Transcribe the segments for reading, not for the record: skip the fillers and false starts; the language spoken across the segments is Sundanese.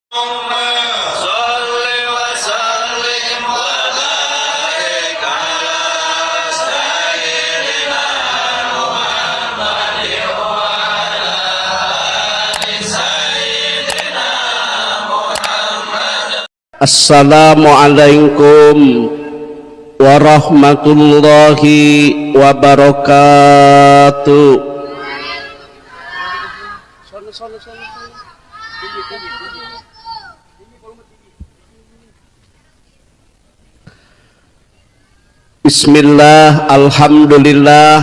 صل وسلم وبارك على سيدنا محمد وعلى آل سيدنا محمد. Assalamualaikum warahmatullahi wabarakatuh. Bismillah, alhamdulillah,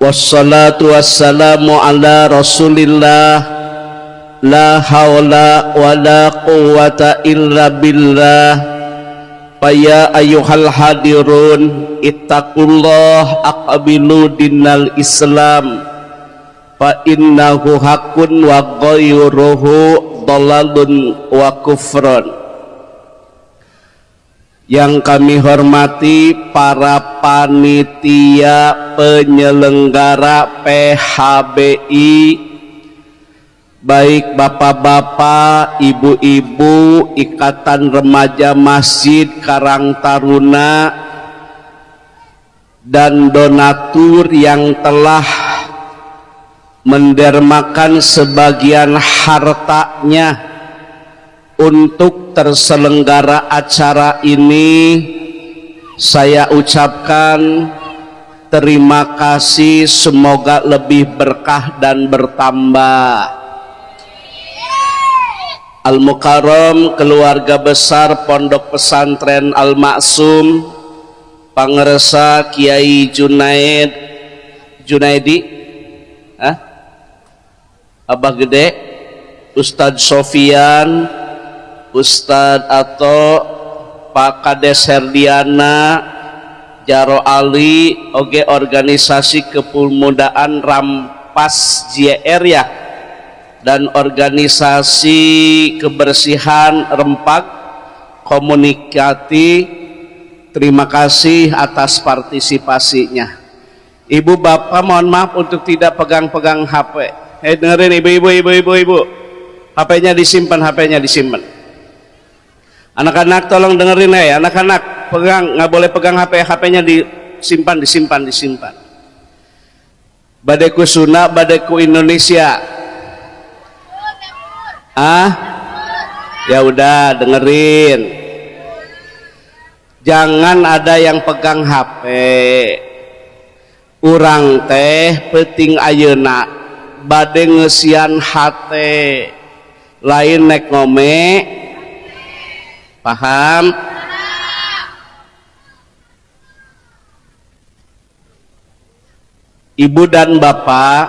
wassalatu wassalamu ala rasulillah, la hawla wa la quwwata illa billah. Faya ayyuhal hadirun, ittaqullah, aqbilu dinal islam, fa innahu haqqun wa ghayruhu dalalun wa kufrun. Yang kami hormati para panitia penyelenggara PHBI, baik bapak-bapak, ibu-ibu, Ikatan Remaja Masjid Karang Taruna, dan donatur yang telah mendermakan sebagian hartanya untuk terselenggara acara ini, saya ucapkan terima kasih, semoga lebih berkah dan bertambah. Al-Mukarram, keluarga besar Pondok Pesantren Al-Maksum, Pangersa Kiai Junaid Junaidi, hah? Abah Gede, Ustadz Sofian, Ustadz atau Pak Kades Herdiana, Jaro Ali, oge organisasi kepemudaan Rampas JR ya, dan organisasi kebersihan Rempak Komunikati, terima kasih atas partisipasinya. Ibu bapak, mohon maaf untuk tidak pegang-pegang HP. Dengerin ibu-ibu, ibu-ibu, ibu. HP-nya disimpan, HP-nya disimpan. Anak-anak, tolong dengerin ya, anak-anak pegang, nggak boleh pegang HP, HP-nya disimpan, disimpan, disimpan. Bade ku Sunda, bade ku Indonesia. Ah, ya udah, dengerin. Jangan ada yang pegang HP. Urang teh peuting ayeuna bade ngeusian hate, lain nek ngome. Paham? Ibu dan Bapak,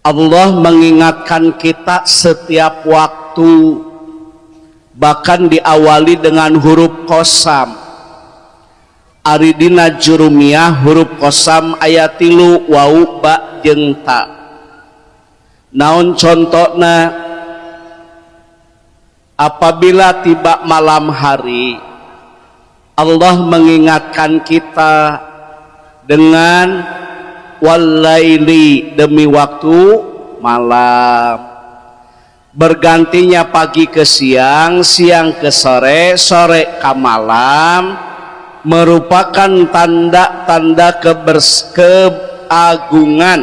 Allah mengingatkan kita setiap waktu, bahkan diawali dengan huruf kosam. Ari dina jurumiyah huruf kosam aya tilu, wau, ba, jeung ta. Naon contona? Apabila tiba malam hari, Allah mengingatkan kita dengan walaili, demi waktu malam. Bergantinya pagi ke siang, siang ke sore, sore ke malam merupakan tanda-tanda keagungan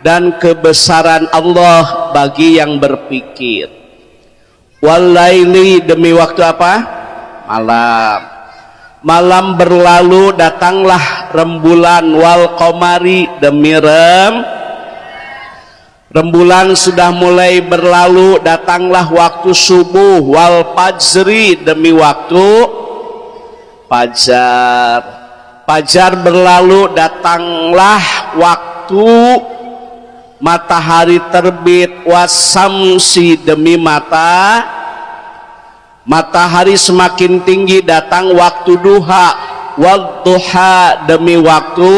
dan kebesaran Allah bagi yang berpikir. Walaili, demi waktu apa? Malam. Malam berlalu, datanglah rembulan. Wal komari, demi rembulan sudah mulai berlalu, datanglah waktu subuh. Wal fajri, demi waktu fajar. Fajar berlalu, datanglah waktu matahari terbit. Wasamsi, demi matahari semakin tinggi, datang waktu duha. Wadduha, demi waktu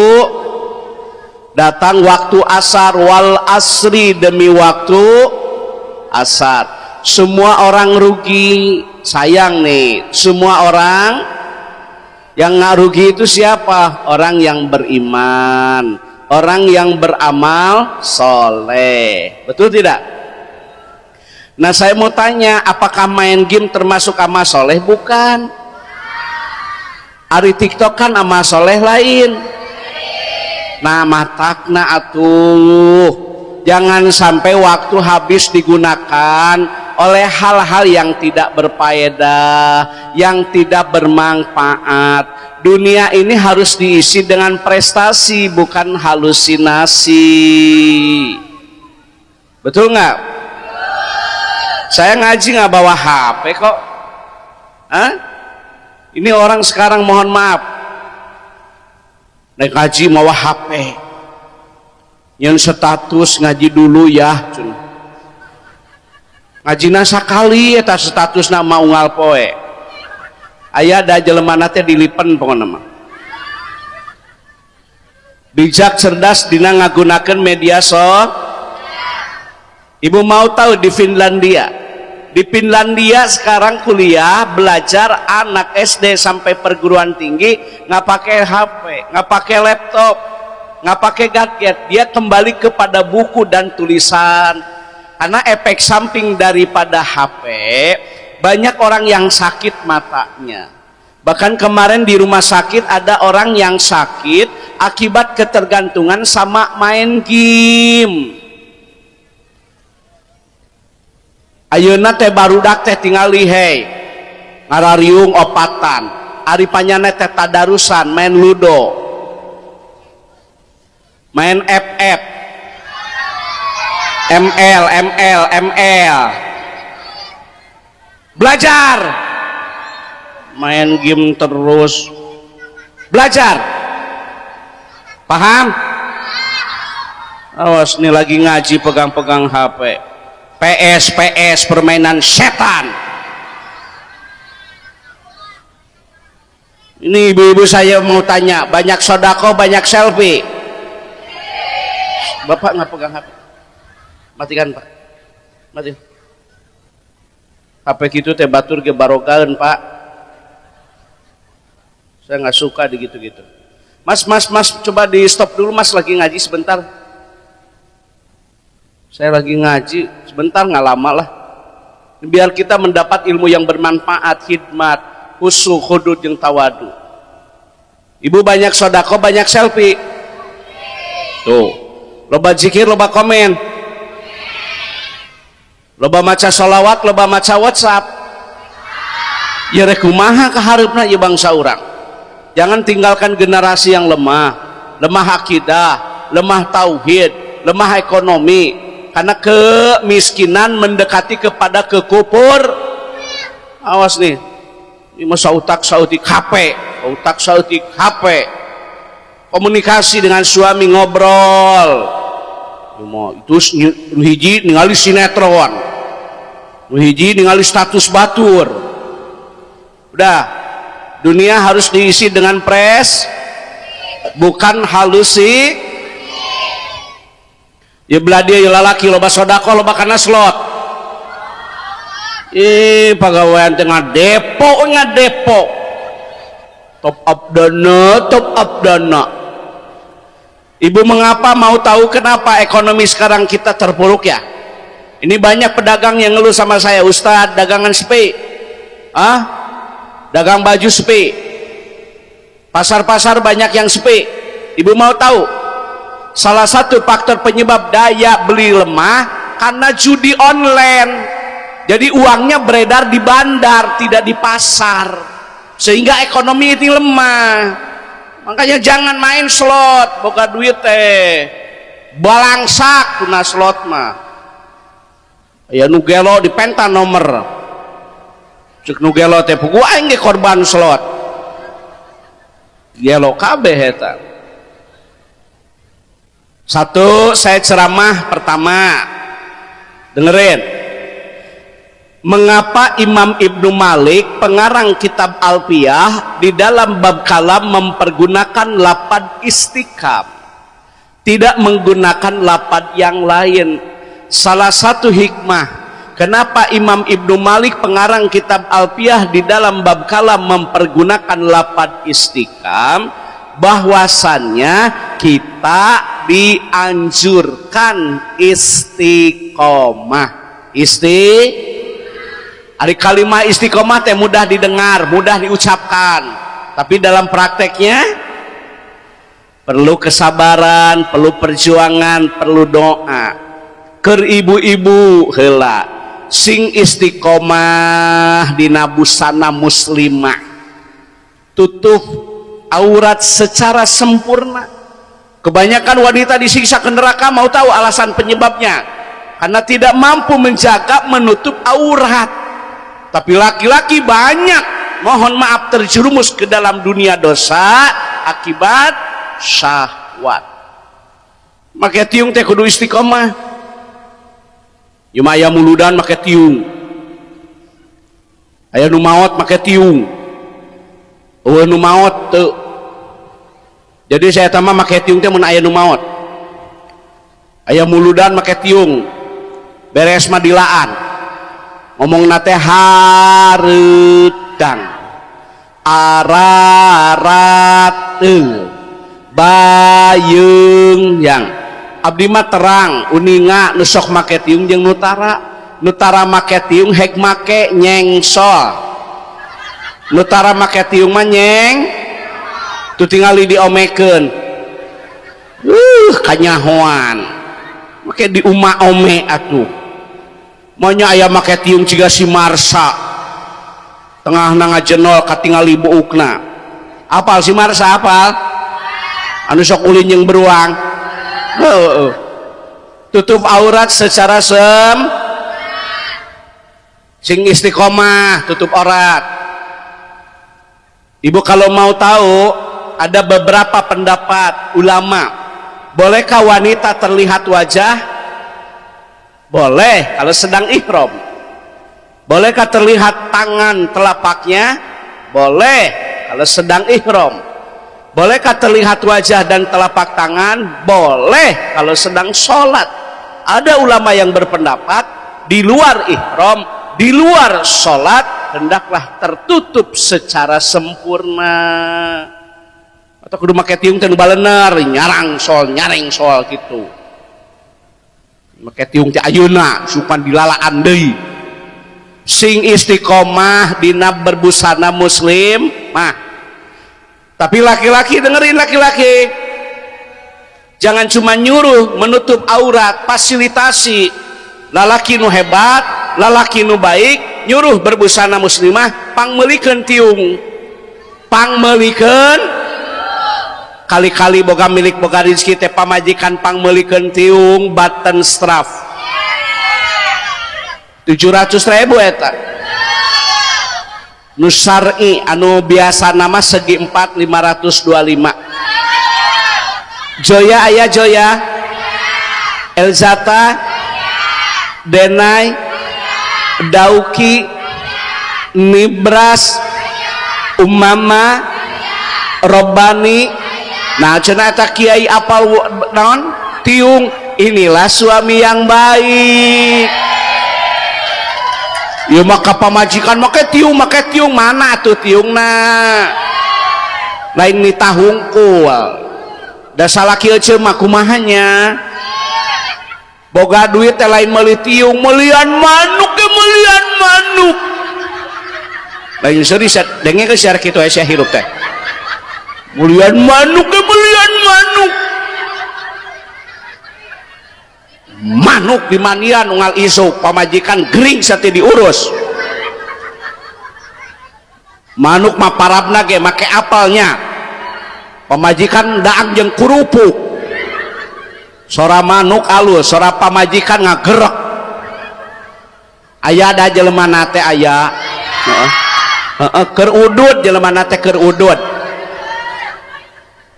datang waktu asar. Wal asri, demi waktu asar. Semua orang rugi, sayang nih, semua orang yang nggak rugi itu siapa? Orang yang beriman, Orang yang beramal soleh. Betul tidak? Nah, saya mau tanya, apakah main game termasuk amal soleh? Bukan. Ari TikTok kan amal soleh lain. Nah, matakna atuh jangan sampai waktu habis digunakan oleh hal-hal yang tidak berfaedah, yang tidak bermanfaat. Dunia ini harus diisi dengan prestasi, bukan halusinasi. Betul nggak? Saya ngaji nggak bawa HP kok. Hah? Ini orang sekarang, mohon maaf, naik ngaji mawa HP, yang status "ngaji dulu ya". Ngaji sakali eta status nama unggal poe. Aya da jelema teh dilipen. Pokona mah bijak cerdas dina ngagunakeun media. So ibu mau tahu, di Finlandia, di Finlandia sekarang kuliah, belajar anak SD sampai perguruan tinggi nggak pakai HP, nggak pakai laptop, nggak pakai gadget. Dia kembali kepada buku dan tulisan, karena efek samping daripada HP banyak orang yang sakit matanya. Bahkan kemarin di rumah sakit ada orang yang sakit akibat ketergantungan sama main game. Ayeuna teh barudak teh tingali, hei, ngarariung opatan, ari panyana teh tadarusan, main ludo, main FF, ML, ML, ML. Belajar, main game terus. Belajar, paham? Awas nih, lagi ngaji pegang-pegang HP. PS, PS, permainan setan. Ini ibu-ibu, saya mau tanya, banyak sodako, banyak selfie? Bapak nggak pegang HP, matikan, Pak, mati HP. Gitu teh batur ge barogaeun, Pak. Saya nggak suka di gitu-gitu. Mas, mas, mas, coba di stop dulu, Mas, lagi ngaji sebentar. Saya lagi ngaji sebentar, nggak lama lah, biar kita mendapat ilmu yang bermanfaat, khidmat, khusyuk, hudud, yang tawadu. Ibu, banyak sodako, banyak selfie? Tuh. Loba zikir, loba komen? Loba maca sholawat, loba maca WhatsApp? Ya rek kumaha kahareupna ya bangsa urang? Jangan tinggalkan generasi yang lemah, lemah akidah, lemah tauhid, lemah ekonomi, karena kemiskinan mendekati kepada kekufur. Awas nih, ini masa utak saeutik HP, utak saeutik HP, komunikasi dengan suami, ngobrol mau itu hiji ningali sinetron, hiji ningali status batur. Udah, dunia harus diisi dengan pres, bukan halusi. Ya belah dia ya, lalaki loba sodako, loba kana slot? Ih, pagawean teh ngadepo, ngadepo, top up dana, top up dana. Ibu, mengapa, mau tahu kenapa ekonomi sekarang kita terpuruk ya? Ini banyak pedagang yang ngeluh sama saya, "Ustadz, dagangan sepi." Ah, dagang baju sepi, pasar-pasar banyak yang sepi. Ibu mau tahu? Salah satu faktor penyebab daya beli lemah karena judi online. Jadi uangnya beredar di bandar, tidak di pasar, sehingga ekonomi ini lemah. Makanya jangan main slot, boga duit teh balangsak tuna slot mah. Ya nu gelo dipenta nomor, cek nu gelo teh, "Puguh aing ge korban slot." Gelo kabeh eta. Satu, saya ceramah pertama, dengerin. Mengapa Imam Ibnu Malik, pengarang kitab Alfiyah, di dalam bab kalam mempergunakan lapad istikam, tidak menggunakan lapad yang lain? Salah satu hikmah kenapa Imam Ibnu Malik, pengarang kitab Alfiyah, di dalam bab kalam mempergunakan lapad istikam, bahwasannya kita Dianjurkan istiqomah. Ari kalimah istiqomah teh mudah didengar, mudah diucapkan, tapi dalam prakteknya perlu kesabaran, perlu perjuangan, perlu doa. Keur ibu-ibu heula, sing istiqomah dina busana muslimah, tutup aurat secara sempurna. Kebanyakan wanita disiksa ke neraka, mau tahu alasan penyebabnya? Karena tidak mampu menjaga, menutup aurat. Tapi laki-laki banyak, mohon maaf, terjerumus ke dalam dunia dosa akibat syahwat. Make tiung teh kudu istiqomah. Ieu mah aya muludan make tiung, aya nu maot make tiung, euweuh nu maot teu. Jadi saya mah make tiung teh mun aya nu maot. Aya muludan make tiung, beres mah dilaan, ngomong teh hareudang ararateung bayeung. Yang abdi mah terang uninga, nu sok make tiung jeung nu tara. Nu tara make tiung hek make nyengsol, nu tara make tiung mah nyeng tu tingali diomekeun, kanyahoan make di uma ome atuh. Maunya aya make tiung ciga si Marsa, tengah ngajenol katingali buukna. Apal si Marsa? Apal anu sok ulin jeung beruang? Heeh. Tutup aurat secara sing istiqomah tutup aurat. Ibu kalau mau tahu, ada beberapa pendapat ulama. Bolehkah wanita terlihat wajah? Boleh kalau sedang ihram. Bolehkah terlihat tangan telapaknya? Boleh kalau sedang ihram. Bolehkah terlihat wajah dan telapak tangan? Boleh kalau sedang sholat. Ada ulama yang berpendapat di luar ihram, di luar sholat, hendaklah tertutup secara sempurna. Atau kudu make tiung teh nu balener, nyarang sol, nyaring sol gitu. Make tiung teh ayeuna supan dilalaan deui. Sing istiqomah dina berbusana muslim mah. Tapi laki-laki, dengerin laki-laki, jangan cuma nyuruh menutup aurat, fasilitasi. Lalaki nu hebat, lalaki nu baik, nyuruh berbusana muslimah, pangmeulikeun tiung, pangmeulikeun. Kali-kali boga milik, boga rezeki teh pamajikan pangmeulikeun tiung button strap 700 ribu eta nu syar'i. Anu biasa nama segi 4 525. Joya aya? Joya, Elzata, Denai, Dauki, Nibras, Umama, Robani. Nah, cenah eta kiai apal naon tiung. Inilah suami yang baik. Ya maka pamajikan make tiung, make tiung, mana tuh tiungna? Lain nitah hungkul da salaki ece mah kumahanya. Boga duit teh lain meuli tiung, meulian manuk ge, meulian manuk. Lain serius, denge ke siar kitu aya hirup teh, meulian manuk ge, meulian manuk. Manuk di manian unggal isuk, pamajikan gering sati diurus. Manuk mah parabna ge make apalnya, pamajikan daang jeung kurupuk. Sora manuk alus, sora pamajikan ngagerek. Aya da jelema teh aya, heeh heeh, keur udud jelema teh, keur udud.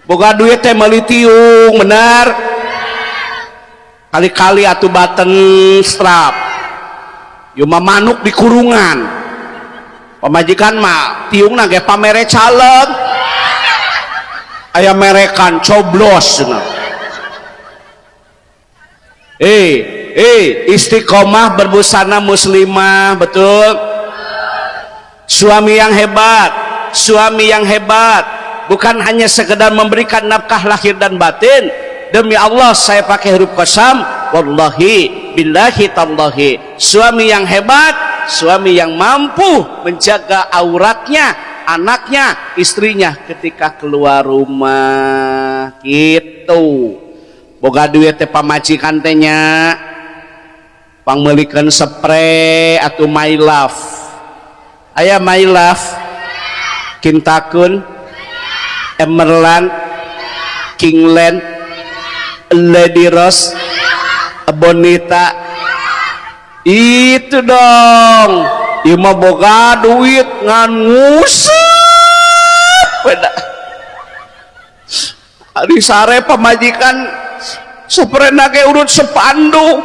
Boga duit teh meuli tiung, bener. Kali-kali atuh button strap. Ieu mah manuk di kurungan, pamajikan mah tiungna ge pamere caleg, aya merekan coblos cenah. Istiqomah berbusana muslimah, betul. Suami yang hebat, suami yang hebat bukan hanya sekedar memberikan nafkah lahir dan batin. Demi Allah, saya pakai huruf qasam, wallahi, billahi, tallahi, suami yang hebat, suami yang mampu menjaga auratnya, anaknya, istrinya ketika keluar rumah. Gitu. Boga duit teh, pamajikan teh nya pangmeulikeun sepre atau My Love. Aya My Love, Kintakun, Emerland, Kingland, Lady Rose, Bonita. Itu dong. Ieu mah boga duit ngan nguseup beda. Ari sare pamajikan, seprena ge urut spanduk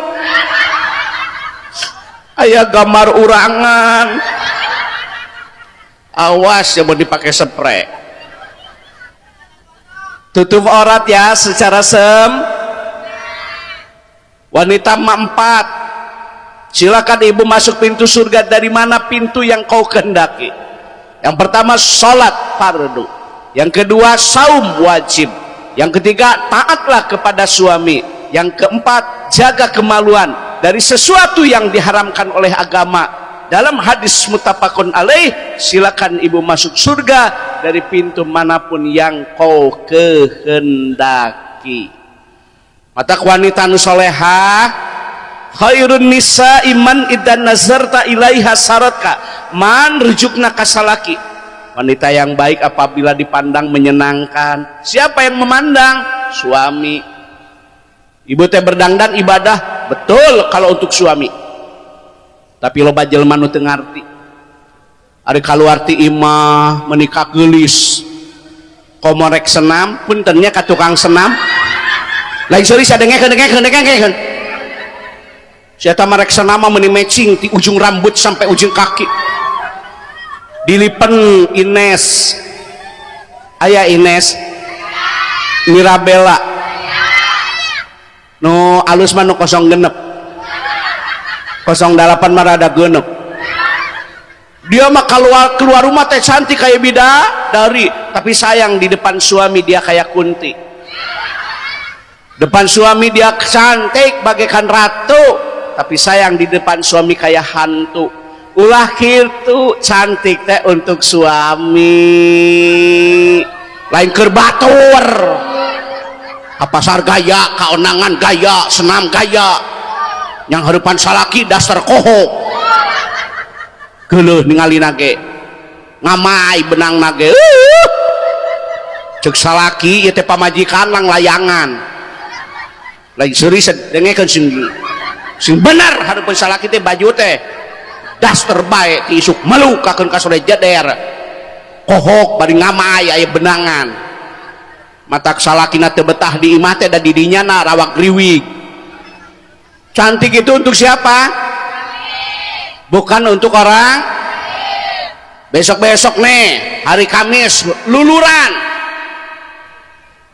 aya gambar urangan. Awas ya, mau dipakai sepre. Tutup aurat ya, secara sem wanita mah empat. Silakan ibu masuk pintu surga dari mana pintu yang kau kehendaki. Yang pertama, sholat fardu. Yang kedua, saum wajib. Yang ketiga, taatlah kepada suami. Yang keempat, jaga kemaluan dari sesuatu yang diharamkan oleh agama. Dalam hadis muttafaqun alaih, silakan ibu masuk surga dari pintu manapun yang kau kehendaki. Mata wanita nu solehah, khairun nisa man idza nazarta ilaiha saratka, man rujukna kasalaki. Wanita yang baik apabila dipandang menyenangkan. Siapa yang memandang? Suami. Ibu teh berdangdan ibadah, betul kalau untuk suami. Tapi loba jelema nu teu ngarti. Ari kaluar ti imah meuni geulis, komo rek senam. Punten nya ka tukang senam, lain sorry, sadengekeun, dengekeun, dengekeun. Si eta mah rek senam mah meuni matching ti ujung rambut sampai ujung kaki. Dilipen Ines, aya Ines, Mirabella, nu alus mah nu 06, 08 mah rada genep. Dia mah keluar keluar rumah teh cantik kayak bidadari, tapi sayang, di depan suami dia kayak kunti. Depan suami dia cantik bagaikan ratu, tapi sayang, di depan suami kayak hantu. Ulah gitu. Cantik teh untuk suami, lain keur batur. Ka pasar gaya, kaonangan gaya, senam gaya, yang harapan salaki daster kohok, geuleuh ningalina ge, ngamai benangna ge. Cek salaki, ieu teh pamajikan lang layangan. Lain seuri, dengekeun sing sing bener. Hareupeun salaki teh baju teh daster bae ti isuk malukakeun ka sore, jeder kohok bari ngamai aya benangan. Matak salakina teu betah di imah teh da di dinya na rawak riwig. Cantik itu untuk siapa? Bukan untuk orang. Besok-besok nih, hari Kamis, luluran,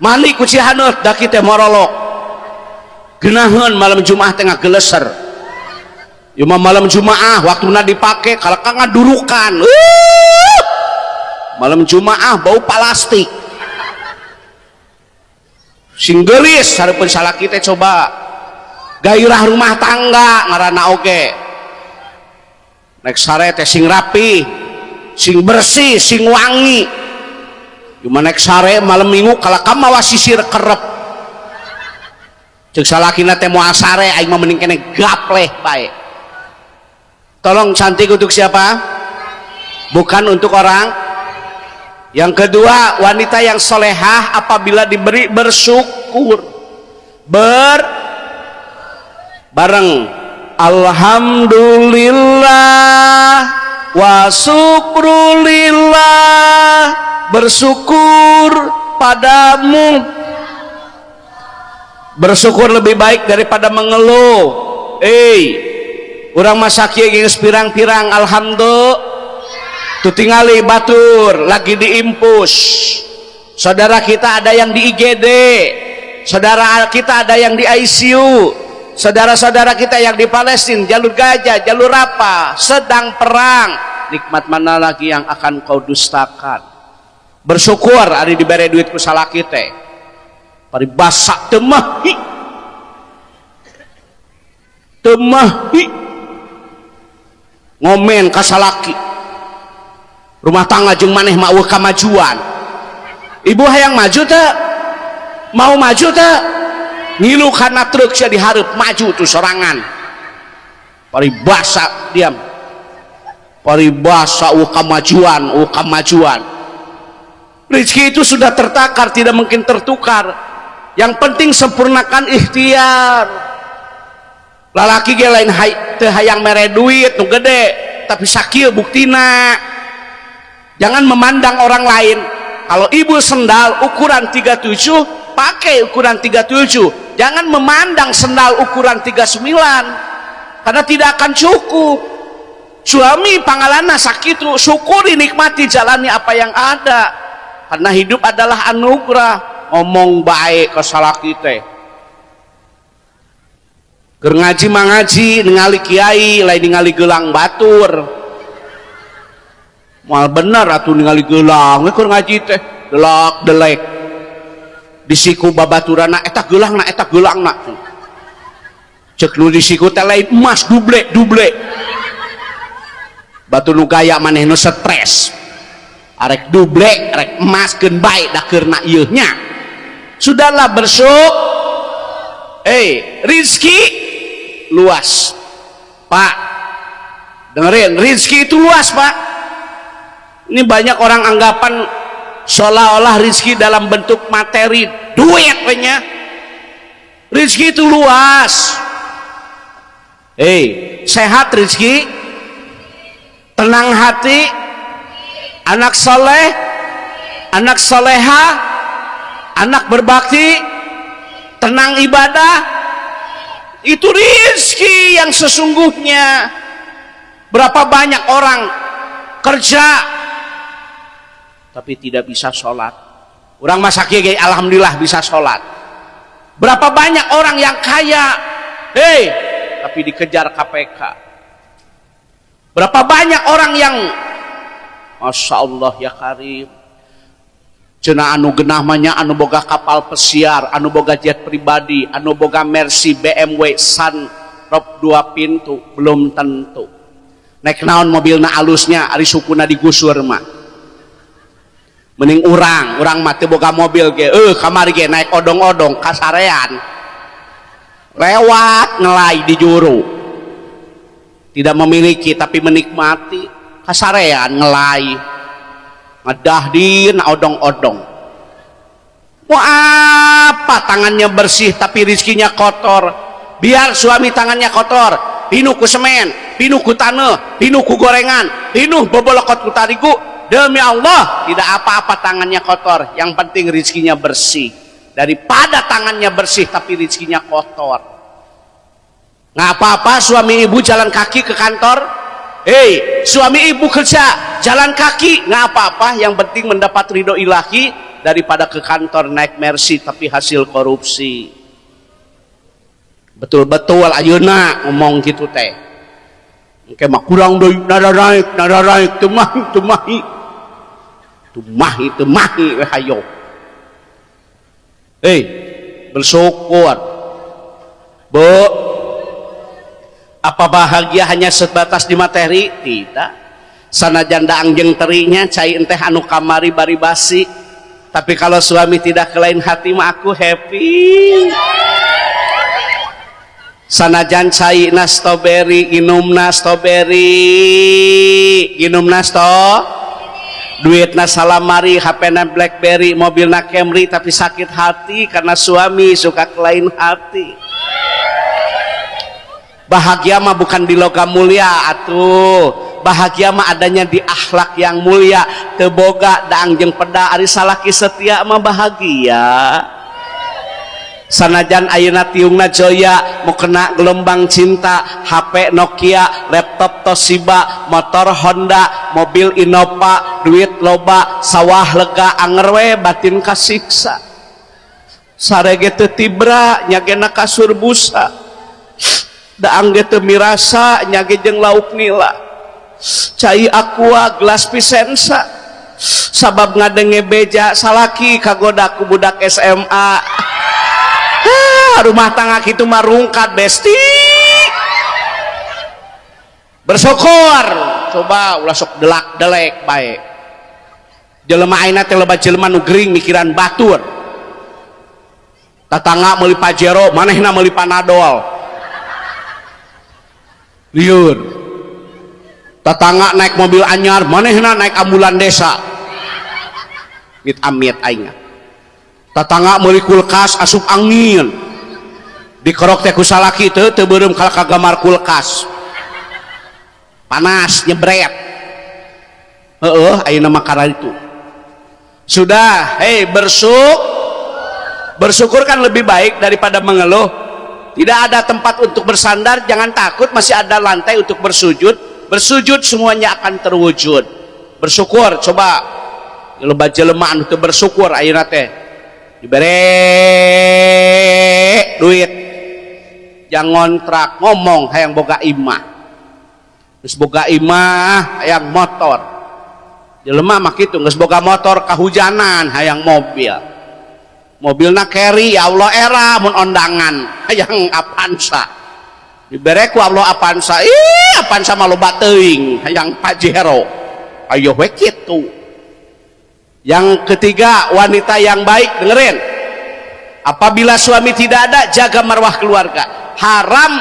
mandi ku cihaneut, daki teh morolok. Genaheun malam Jumat tengah geleser. Ieu mah malam Jumaah waktuna dipake kalau ngadurukan. Malam Jumaah bau plastik. Sing geulis hareupeun salaki teh. Coba gairah rumah tangga ngaranna oge. Nek sare teh sing rapi, sing bersih, sing wangi. Cuma nek sare malam Minggu kalau kamu mawa sisir kerep, cek salakina teh moal sare aing mah, mending kene gapleh bae. Tolong, cantik untuk siapa? Bukan untuk orang. Yang kedua, wanita yang solehah apabila diberi bersyukur. Ber bareng, alhamdulillah wa syukrulillah, bersyukur padamu. Bersyukur lebih baik daripada mengeluh. Eh, urang masak geus pirang-pirang, alhamdulillah. Tuh, tingali batur lagi diinfus. Saudara kita ada yang di IGD, saudara kita ada yang di ICU, saudara-saudara kita yang di Palestina, jalur Gaza, jalur apa, sedang perang. Nikmat mana lagi yang akan kau dustakan? Bersyukur. Ada diberi duit ku salaki teh. Paribasa teu mahi. Teu mahi. Ngomen ka salaki. Rumah tangga jeung maneh mah euweuh kamajuan. Ibu hayang maju teu? Mau maju teu? Ngilu kana truk sia dihareup maju tuh sorangan. Paribasa diam. Paribasa euweuh kamajuan, euweuh kamajuan. Rezeki itu sudah tertakar, tidak mungkin tertukar. Yang penting sempurnakan ikhtiar. Lalaki ge lain teu hayang mere duit nu gede, tapi sakieu buktina. Jangan memandang orang lain. Kalau ibu sendal ukuran 37, pakai ukuran 37. Jangan memandang sendal ukuran 39 karena tidak akan cukup. Suami pangalana sakitu, syukuri, nikmati, jalani apa yang ada. Karena hidup adalah anugerah. Ngomong baik ke salaki teh. Keur ngaji mah ngaji, ningali kiai, lain ningali gelang batur. Moal bener atuh ningali gelang, we keur ngaji teh, delak delek. Di siku babaturana eta geulangna, eta geulangna. Cek nu di siku teh lain emas duble duble. Batu nu gaya maneh nu stres. Arek duble, arek emas keun bae da keurna ieu nya. Sudahlah bersyukur. Rizki luas. Pak, dengerin, rizki itu luas, Pak. Ini banyak orang anggapan seolah-olah rizki dalam bentuk materi, duit nya. Rizki itu luas. Sehat rizki, tenang hati, anak soleh, anak soleha, anak berbakti, tenang ibadah, itu rizki yang sesungguhnya. Berapa banyak orang kerja tapi tidak bisa sholat. Orang masak ge alhamdulillah bisa sholat. Berapa banyak orang yang kaya, hei, tapi dikejar KPK. Berapa banyak orang yang Masya Allah ya Karim, cenah anu genah mah nya anu boga kapal pesiar, anu boga jet pribadi, anu boga Mercy, BMW, sunroof dua pintu, belum tentu. Naik naon mobilna alusnya, ari sukuna digusur mah. Mending urang, urang mah teu boga mobil ge, kamari ge naik odong-odong kasarean. Lewat ngelai di juru. Tidak memiliki tapi menikmati, kasarean ngelai. Ngedah di odong-odong. Mau apa tangannya bersih tapi rizkinya kotor? Biar suami tangannya kotor, pinuh ku semen, pinuh ku taneuh, pinuh ku gorengan, pinuh bobolokot ku tarigu. Demi Allah, tidak apa-apa tangannya kotor. Yang penting rizkinya bersih. Daripada tangannya bersih tapi rizkinya kotor. Nggak apa-apa suami ibu jalan kaki ke kantor. Hei, suami ibu kerja jalan kaki nggak apa-apa. Yang penting mendapat ridho ilahi daripada ke kantor naik Mercy tapi hasil korupsi. Betul-betul ayeuna ngomong gitu teh. Engke mah kurang deui, nada naik, nada naik, teu mahi, teu mahi. Teu mahi, teu mahi we hayo. Hei, bersyukur. Bu, apa bahagia hanya sebatas di materi? Tidak. Sanajan daang jeung terinya cai enteh anu kamari bari basi. Tapi kalau suami tidak ke lain hati mah aku happy. Sanajan cai na strawberry, inumna strawberry, inumna sto, duitna salamari, HP na BlackBerry, mobilna Camry, tapi sakit hati karena suami suka ke lain hati. Bahagia mah bukan di logam mulia atuh. Bahagia mah adanya di akhlak yang mulia. Teu boga daang jeung peda ari salaki setia mah bahagia. Sanajan ayeuna tiungna Joya, mau kena gelombang cinta, HP Nokia, laptop Toshiba, motor Honda, mobil Innova, duit loba, sawah lega, anger we batin kasiksa. Sare ge teu tibra, nyagena kasur busa. Daang ge teu mirasa, nyage jeung lauk nila. Cai Aqua, gelas Vicenza. Sabab ngadenge beja salaki kagoda ku budak SMA. Rumah tangga kitu mah rungkad, besti. Bersyukur, coba ulah sok delak delek bae. Jelema ayeuna teh loba jelema nu gering mikiran batur. Tatangga meuli Pajero, manehna meuli Panadol, lieur. Tatangga naik mobil anyar, manehna naik ambulan desa, mit amit aing. Tatangga meuli kulkas asup angin, dikerok teh ku salaki, teu teu beureum ka gamar kulkas panas nyebret. Heeh, ayeuna mah karena itu sudah. Hei, bersyukur kan lebih baik daripada mengeluh. Tidak ada tempat untuk bersandar, jangan takut, masih ada lantai untuk bersujud. Bersujud, semuanya akan terwujud. Bersyukur, coba. Loba jelema anu teu bersyukur ayeuna teh. Dibere duit jang ngontrak, ngomong hayang boga imah. Geus boga imah, hayang motor. Jelema mah kitu, geus boga motor kahujanan, hayang mobil. Mobilna Carry, ya Allah, era mun ondangan hayang Avanza. Dibere ku Allah Avanza, ih, Avanza mah loba teuing, hayang Pajero. Ayo we kitu. Yang ketiga, wanita yang baik, dengerin. Apabila suami tidak ada, jaga marwah keluarga. Haram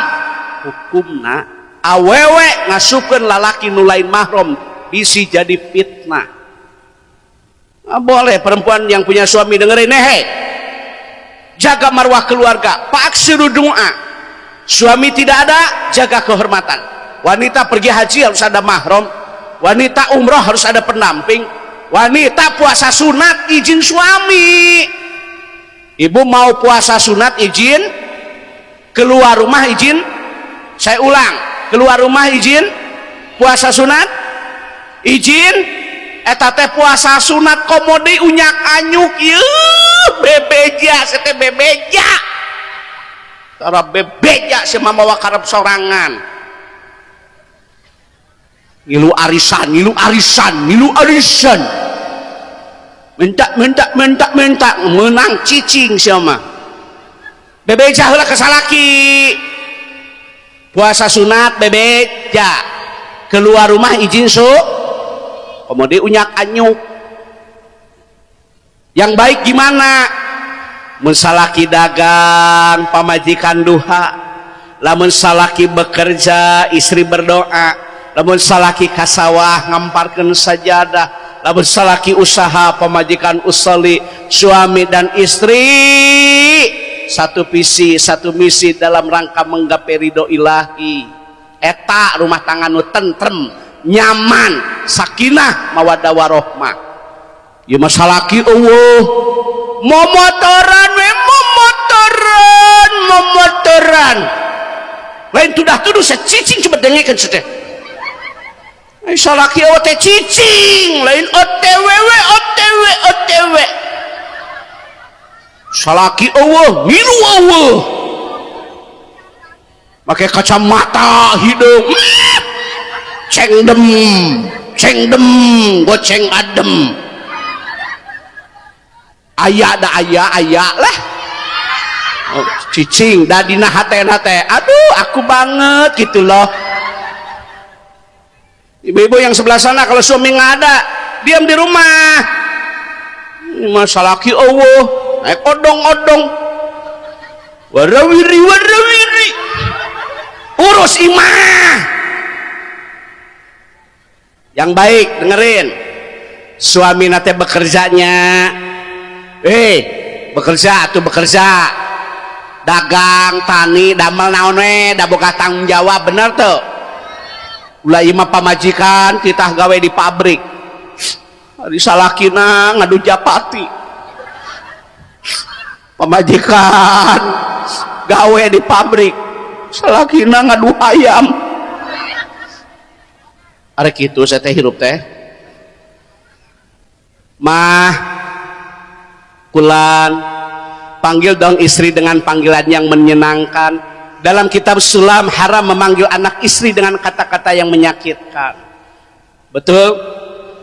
hukumna awewe ngasupkeun lalaki nu lain mahram, bisi jadi fitnah. Nggak boleh. Perempuan yang punya suami, dengerin nih, jaga marwah keluarga. Fa'aksiru doa. Suami tidak ada, jaga kehormatan. Wanita pergi haji harus ada mahram, wanita umroh harus ada pendamping, wanita puasa sunat izin suami. Ibu mau puasa sunat izin, keluar rumah izin. Saya ulang, keluar rumah izin, puasa sunat izin. Eta teh puasa sunat komo deui unyak anyuk. Ieu bebeja, teh bebeja, tara bebeja si mawa karep sorangan. Ngilu arisan, ngilu arisan, ngilu arisan, minta minta minta minta, menang cicing. Siapa bebeja heula ke salaki. Puasa sunat bebeja, keluar rumah izin, su kemudian unyak anyuk. Yang baik gimana? Mun salaki dagang, pamajikan duha. Lamun salaki bekerja, istri berdoa. Lamun salaki kasawah, ngamparkeun sajadah. Lamun salaki usaha, pamajikan usoli. Suami dan istri satu visi satu misi dalam rangka menggapai ridho ilahi. Eta rumah tangga nu tentrem, nyaman, sakinah, mawaddah warohmah. Ya, masalaki euweuh, momotoran we, momotoran, momotoran, lain tudah tuduh saya cicing. Coba dengekeun teh. Ai salaki euweuh teh cicing, lain OTW we, OTW, OTW. Salaki euweuh, ngilu euweuh, make kacamata hidung cengdem cengdem, goceng adem. Aya da, aya, aya lah. Oh, cicing da dina hatena teh, aduh, aku banget gitu loh. Ibu-ibu yang sebelah sana, kalau suami nggak ada, diam di rumah. Ini masa laki euweuh, naik odong-odong, warawiri warawiri, urus imah. Yang baik, dengerin. Suami nate bekerjanya, eh, bekerja atau bekerja, dagang, tani, damel naon we, da boga tanggung jawab, bener tuh? Ulah ieu mah pamajikan kita gawe di pabrik, ari salakina ngadu japati. Pamajikan gawe di pabrik, salakina ngadu ayam. Ari kitu saya teh hirup teh. Mah kulan, panggil dong istri dengan panggilan yang menyenangkan. Dalam kitab Sulam, haram memanggil anak istri dengan kata-kata yang menyakitkan. Betul?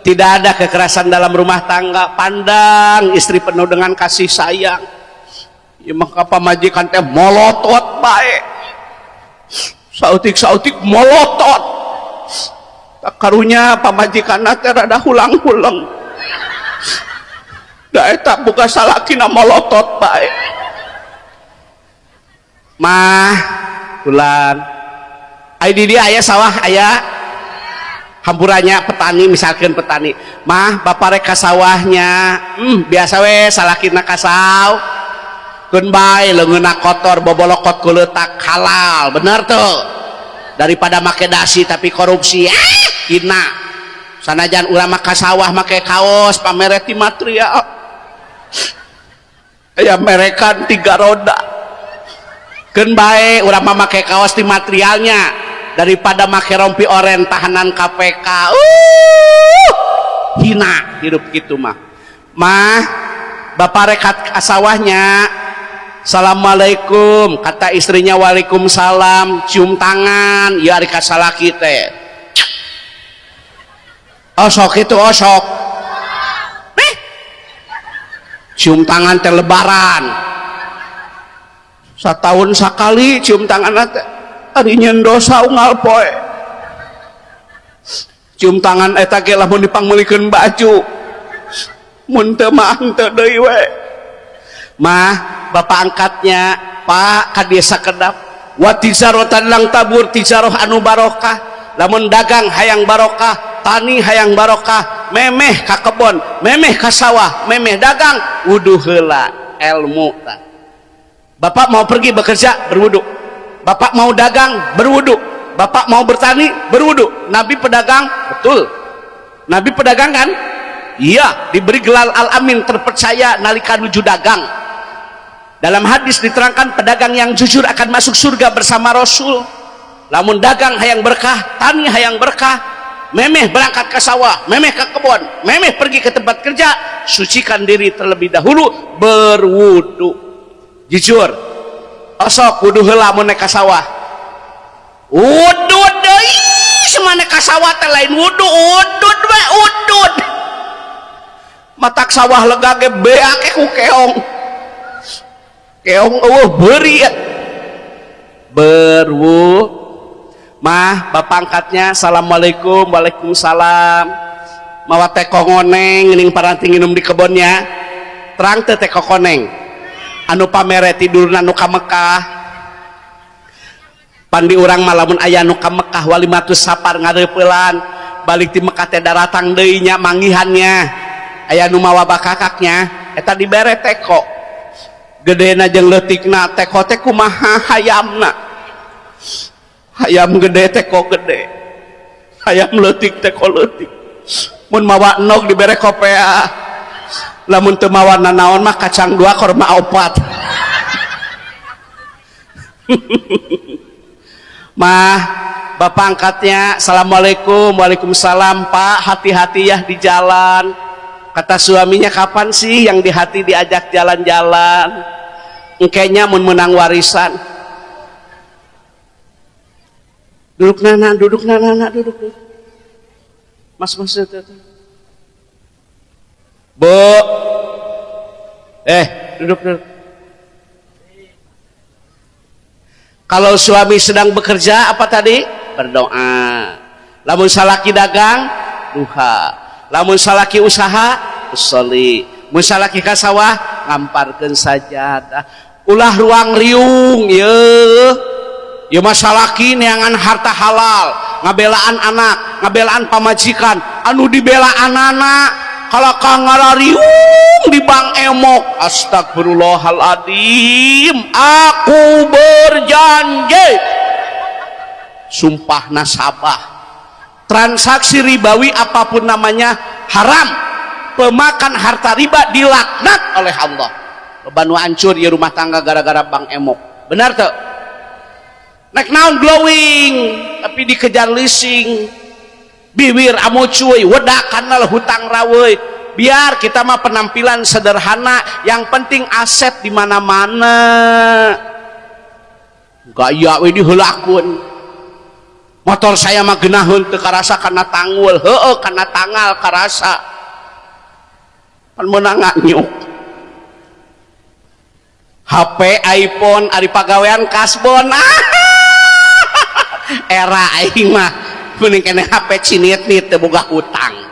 Tidak ada kekerasan dalam rumah tangga. Pandang istri penuh dengan kasih sayang. Ieu mah ka pamajikan teh molotot bae. Sautik-sautik molotot. Tak karunya pamajikanna teh rada hulang-huleng. Da eta boga salakina molotot bae. Mah bulan ai di dieu aya sawah aya hampurannya petani misalkan petani mah bapak rek ka sawahnya biasa we salakina ka saw keun bae leungeunna kotor bobolokot kuleutak halal bener tuh daripada make dasi tapi korupsi hina sanajan urang mah ka sawah make kaos pamere ti material aya merekan 3 roda keun bae urang mah make kaos ti materialnya daripada make rompi oren tahanan KPK hina hidup gitu mah mah bapak rekat sawahnya assalamualaikum kata istrinya waalaikumsalam cium tangan ya ari ka salaki teh osok itu osok cium tangan teh lebaran setahun sekali cium tangan teh ari nyeun dosa unggal poe cium tangan eta ge lamun dipangmeulikeun baju mun teu mah henteu deui we mah bapak angkatnya pak ka desa kedap wa tijaratan lang tabur tijaroh anu barokah lamun dagang hayang barokah tani hayang barokah memeh ka kebon memeh ka sawah memeh dagang wudu heula ilmu tah. Bapak mau pergi bekerja berwudu, bapak mau dagang berwudu, bapak mau bertani berwudu. Nabi pedagang, betul. Nabi pedagang kan? Iya, diberi gelar al-amin, terpercaya nalika nuju dagang. Dalam hadis diterangkan pedagang yang jujur akan masuk surga bersama Rasul. Lamun dagang hayang berkah, tani hayang berkah, memeh berangkat ke sawah, memeh ke kebun, memeh pergi ke tempat kerja, sucikan diri terlebih dahulu, berwudu. Jujur, osok wudu heula mun ka sawah. Wudu deui semana ka sawah teh lain wudu, udud we udud. Matak sawah lega ge beak ku keong. Keong eueuh beuri. Berwu mah bapak angkatnya assalamualaikum waalaikumsalam. Mawa teh kongoneng geuning paranti nginum di kebonnya. Terang teh teh kokoneng. Anu pamere tidurna nu ka Mekah pandi urang mah lamun aya nu ka Mekah walimatus sapar ngareupelan balik ti Mekah teh daratang deui nya manggihannya aya nu mawa bakakaknya eta dibere teko gedena jeung leutikna teko teh kumaha hayamna hayam gede teko gede hayam leutik teko leutik mun mawa endog dibere kopea lamun teu mawa nanaon mah kacang 2 korma 4. Mah bapak angkatnya assalamualaikum waalaikumsalam pak hati-hati ya di jalan kata suaminya kapan sih yang di hati diajak jalan-jalan engkenya mun menang warisan duduk nana duduk nana duduk, duduk. Mas mas itu, itu. Bu duduk duduk. Kalau suami sedang bekerja apa tadi? Berdoa. Lamun salaki dagang duha. Lamun salaki usaha usolli. Mun salaki ka sawah ngamparkeun sajadah. Ulah ruang riung yeuh. Ieu mah salaki neangan harta halal, ngabelaan anak, ngabelaan pamajikan, anu dibela anak-anak kalau kang ngarariung di bank emok astagfirullahaladzim aku berjanji sumpah nasabah transaksi ribawi apapun namanya haram pemakan harta riba dilaknat oleh Allah. Loba nu hancur ya rumah tangga gara-gara bank emok benar tuh naik naon glowing tapi dikejar leasing bibir amocuy wedakan lah hutang raweuy biar kita mah penampilan sederhana yang penting aset di mana-mana gaya we diheulakeun motor saya mah geunaheun teu karasa kana tanggul heueuh kana tanggal karasa pan meunang nganyuk HP iPhone, ari pagawean kasbon. Era aing mah mending keneh HP cinit-nit, teu boga hutang.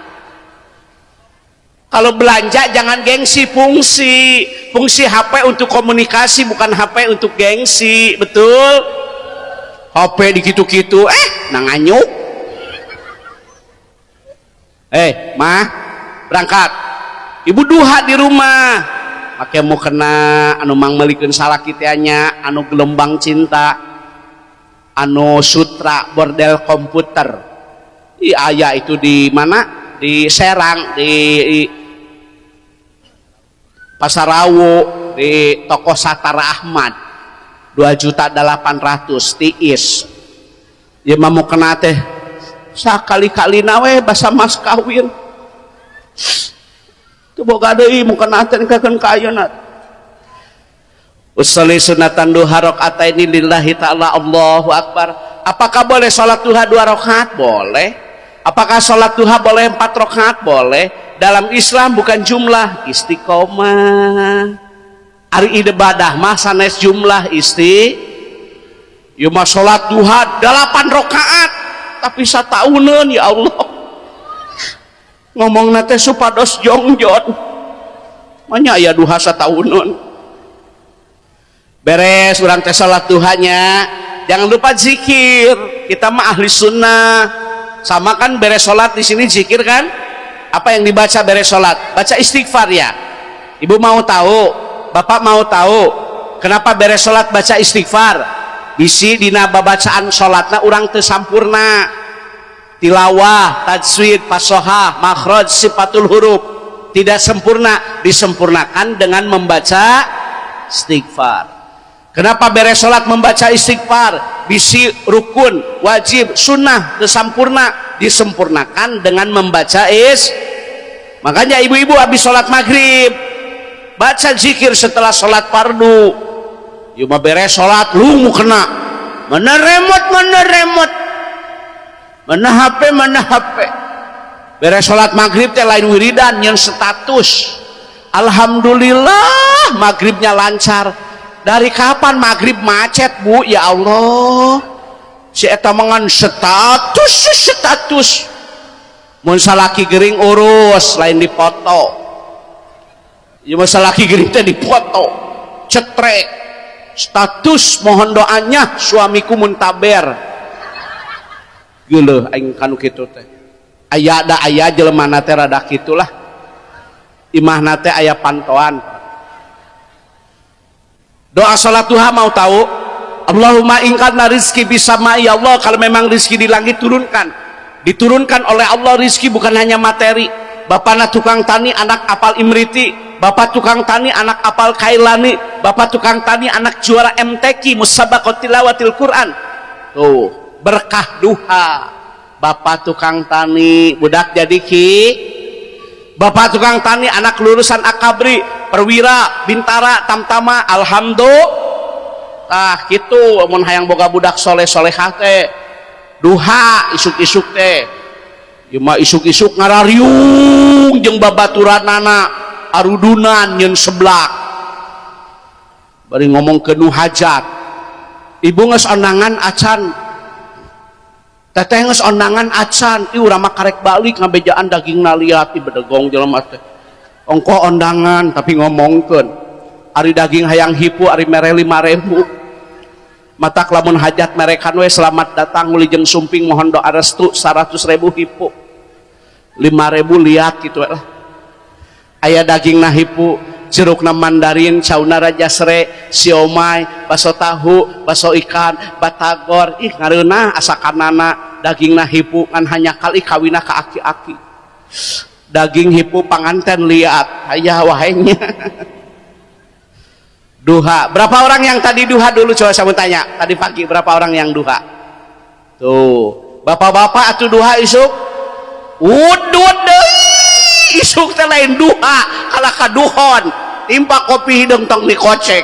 Kalau belanja jangan gengsi. Fungsi, fungsi HP untuk komunikasi, bukan HP untuk gengsi. Betul? HP dikitu-kitu, nanganyuk. Mah berangkat, Ibu duha di rumah pakai mukena anu mangmelikeun salaki teh nya, anu gelombang cinta, anu sutra bordel komputer. Ih, aya itu di mana, di Serang, di Pasar Rawu, di toko Satara Ahmad, 2 juta 800 tiis. Ya, mah mukena teh sakali-kali nawe basa mas kawin. Teu boga deui mukena teh kakeun ka ayeuna. Usolli sunatan duha ini lillahi ta'ala. Allahu akbar. Apakah boleh sholat duha dua rakaat? Boleh. Apakah sholat duha boleh empat rakaat? Boleh. Dalam Islam bukan jumlah, istiqomah. Ari ibadah mah sanes jumlah, isti. Ieu mah sholat duha delapan rakaat tapi satauneun, ya Allah, ngomong teh supados jongjon. Manya aya duha satauneun? Beres urang teh salat duhanya, jangan lupa zikir. Kita mah ahli sunnah, sama kan? Beres sholat di sini zikir kan? Apa yang dibaca beres sholat? Baca istighfar ya. Ibu mau tahu, bapak mau tahu, kenapa beres sholat baca istighfar? Bisi dina babacaan sholatna urang teu sampurna tilawah, tajwid, fasohah, makhraj, sifatul huruf tidak sempurna, disempurnakan dengan membaca istighfar. Kenapa beres sholat membaca istighfar? Bisi rukun, wajib, sunnah kesampurna, disempurnakan dengan membaca is. Makanya ibu-ibu habis sholat maghrib baca zikir setelah sholat fardu. Ieu mah beres sholat lu mukena mana remote, mana remote, mana HP, mana HP. Beres sholat maghrib teh lain wiridan, yang status, "Alhamdulillah, maghribnya lancar." Dari kapan maghrib macet, Bu? Ya Allah, si eta mangan status status. Mun salaki gering urus, lain dipoto. Ya, mun salaki gering teh dipoto, cetrek status, "Mohon doanya, suamiku muntaber." Geuleuh aing kanu kitu teh. Aya da, aya jelema teh rada kitulah, imahna teh aya pantoan. Doa salat duha, mau tahu? Allahumma in kana rizki fis sama, ya Allah, kalau memang rizki di langit, turunkan. Diturunkan oleh Allah. Rizki bukan hanya materi. Bapakna tukang tani, anak apal Imriti. Bapak tukang tani, anak apal Kailani. Bapak tukang tani, anak juara MTQ, Musabaqah Tilawatil Quran. Tuh berkah duha. Bapak tukang tani, budak jadi ki. Bapak tukang tani, anak lulusan Akabri, perwira, bintara, tamtama. Alhamdulillah. Tah gitu, mun hayang boga budak soleh solehah teh duha isuk-isuk teh. Ieu mah isuk-isuk ngarariung jeung babaturanana, arudunan, nyeun seblak, bari ngomong ke nu hajat. "Ibu geus ondangan acan? Teteh geus ondangan acan?" Ih, urang mah karek balik, ngabejaan daging liat. Ih, bedegong jelema teh. Ongko ondangan tapi ngomongkeun ari daging hayang hipu, ari mere 5000. Matak lamun hajat merekan we, "Selamat datang, wilujeng sumping, mohon doa restu." 100 ribu hipu, 5000 liat, gitu lah. Aya daging na hipu, jerukna mandarin, cauna raja sere, siomay, baso tahu, baso ikan, batagor. Ih, ngareunah asakanana. Daging na hipu ngan hanya kali kawina ka aki-aki. Daging hipu, panganten liat, aya wae nya. Duha, berapa orang yang tadi duha dulu? Coba saya mau tanya, tadi pagi berapa orang yang duha? Tuh, bapak-bapak atuh duha isuk. Udud deui isuk teh, lain duha, kalah kaduhon. Timpa kopi hideung, tong dikocek.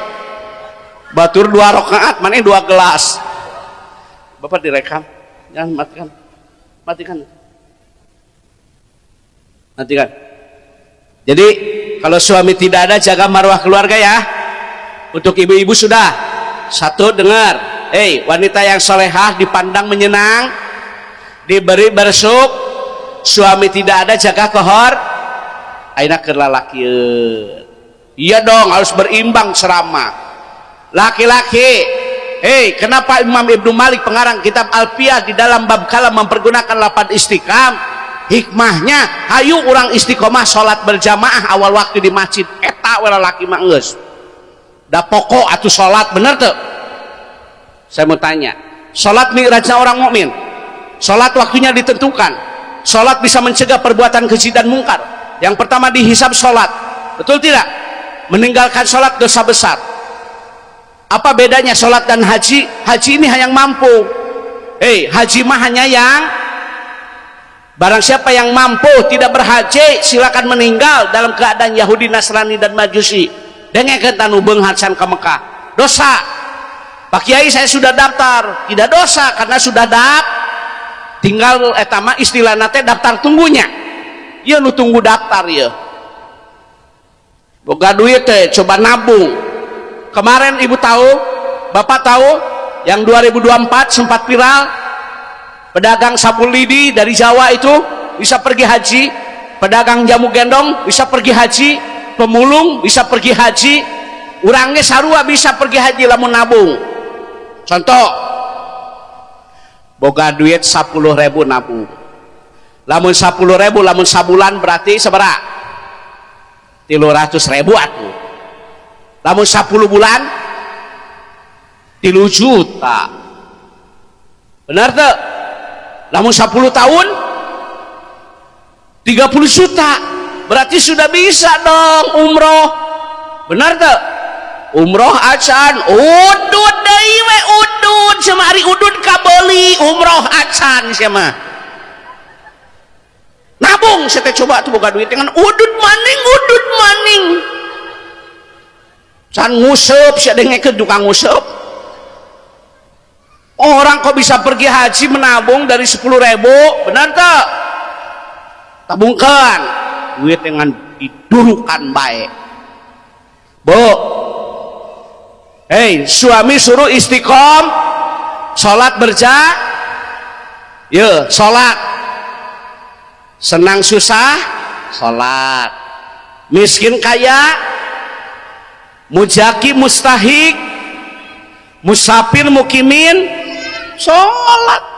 Batur dua rakaat, mana dua gelas. Bapak direkam, jangan matikan, matikan, matikan. Jadi kalau suami tidak ada, jaga marwah keluarga ya. Untuk ibu-ibu sudah. Satu, dengar. Hei, wanita yang solehah dipandang menyenang, diberi bersuk, suami tidak ada jaga kohor. Aina keur lalakieun. Iya dong, harus berimbang ceramah. Laki-laki, hei, kenapa Imam Ibnu Malik pengarang kitab Alfiyah di dalam bab kalam mempergunakan lafaz istiqam? Hikmahnya, hayu urang istiqomah salat berjamaah awal waktu di masjid. Eta we lalaki mah geus. Da pokok atuh salat, bener teu? Saya mau tanya, salat mi'rajnya orang mukmin. Salat waktunya ditentukan. Salat bisa mencegah perbuatan keji dan mungkar. Yang pertama dihisab salat. Betul tidak? Meninggalkan salat dosa besar. Apa bedanya salat dan haji? Haji ini hanya yang mampu. Hei, haji mah hanya yang barang siapa yang mampu tidak berhaji silakan meninggal dalam keadaan Yahudi, Nasrani dan Majusi. Dengekeun tanu beunghar can ka Mekah. Dosa. Pak Kiai saya sudah daftar, tidak dosa karena sudah daftar. Tinggal eta mah istilahna teh daftar tunggunya. Ieu nu tunggu daftar ieu. Boga duit teh coba nabung. Kemarin ibu tahu, bapak tahu yang 2024 sempat viral pedagang sapu lidi dari Jawa itu bisa pergi haji, pedagang jamu gendong bisa pergi haji, pemulung bisa pergi haji, urangnya sarua bisa pergi haji lamun nabung. Contoh, boga duit 10.000 nabung. Lamun 10.000 lamun sabulan berarti sabaraha? 300.000 atuh. Lamun 10 bulan 3 juta. Benar tuh? Lamun 10 tahun 30 juta. Berarti sudah bisa dong umroh. Benar tuh? Umroh acan udud deui we udud cenah ari udud kabeuli umroh acan sia mah. Nabung saya teh coba tuh boga duit dengan udud maning udud maning. Can nguseup sia dengekeun tukang nguseup. Orang kok bisa pergi haji menabung dari 10.000, benar tak? Tabungkan duit dengan didurukan baik. Bu, hei, suami suruh istiqom, sholat berja, ya sholat, senang susah, sholat, miskin kaya, muzaki mustahik, musafir mukimin, sholat.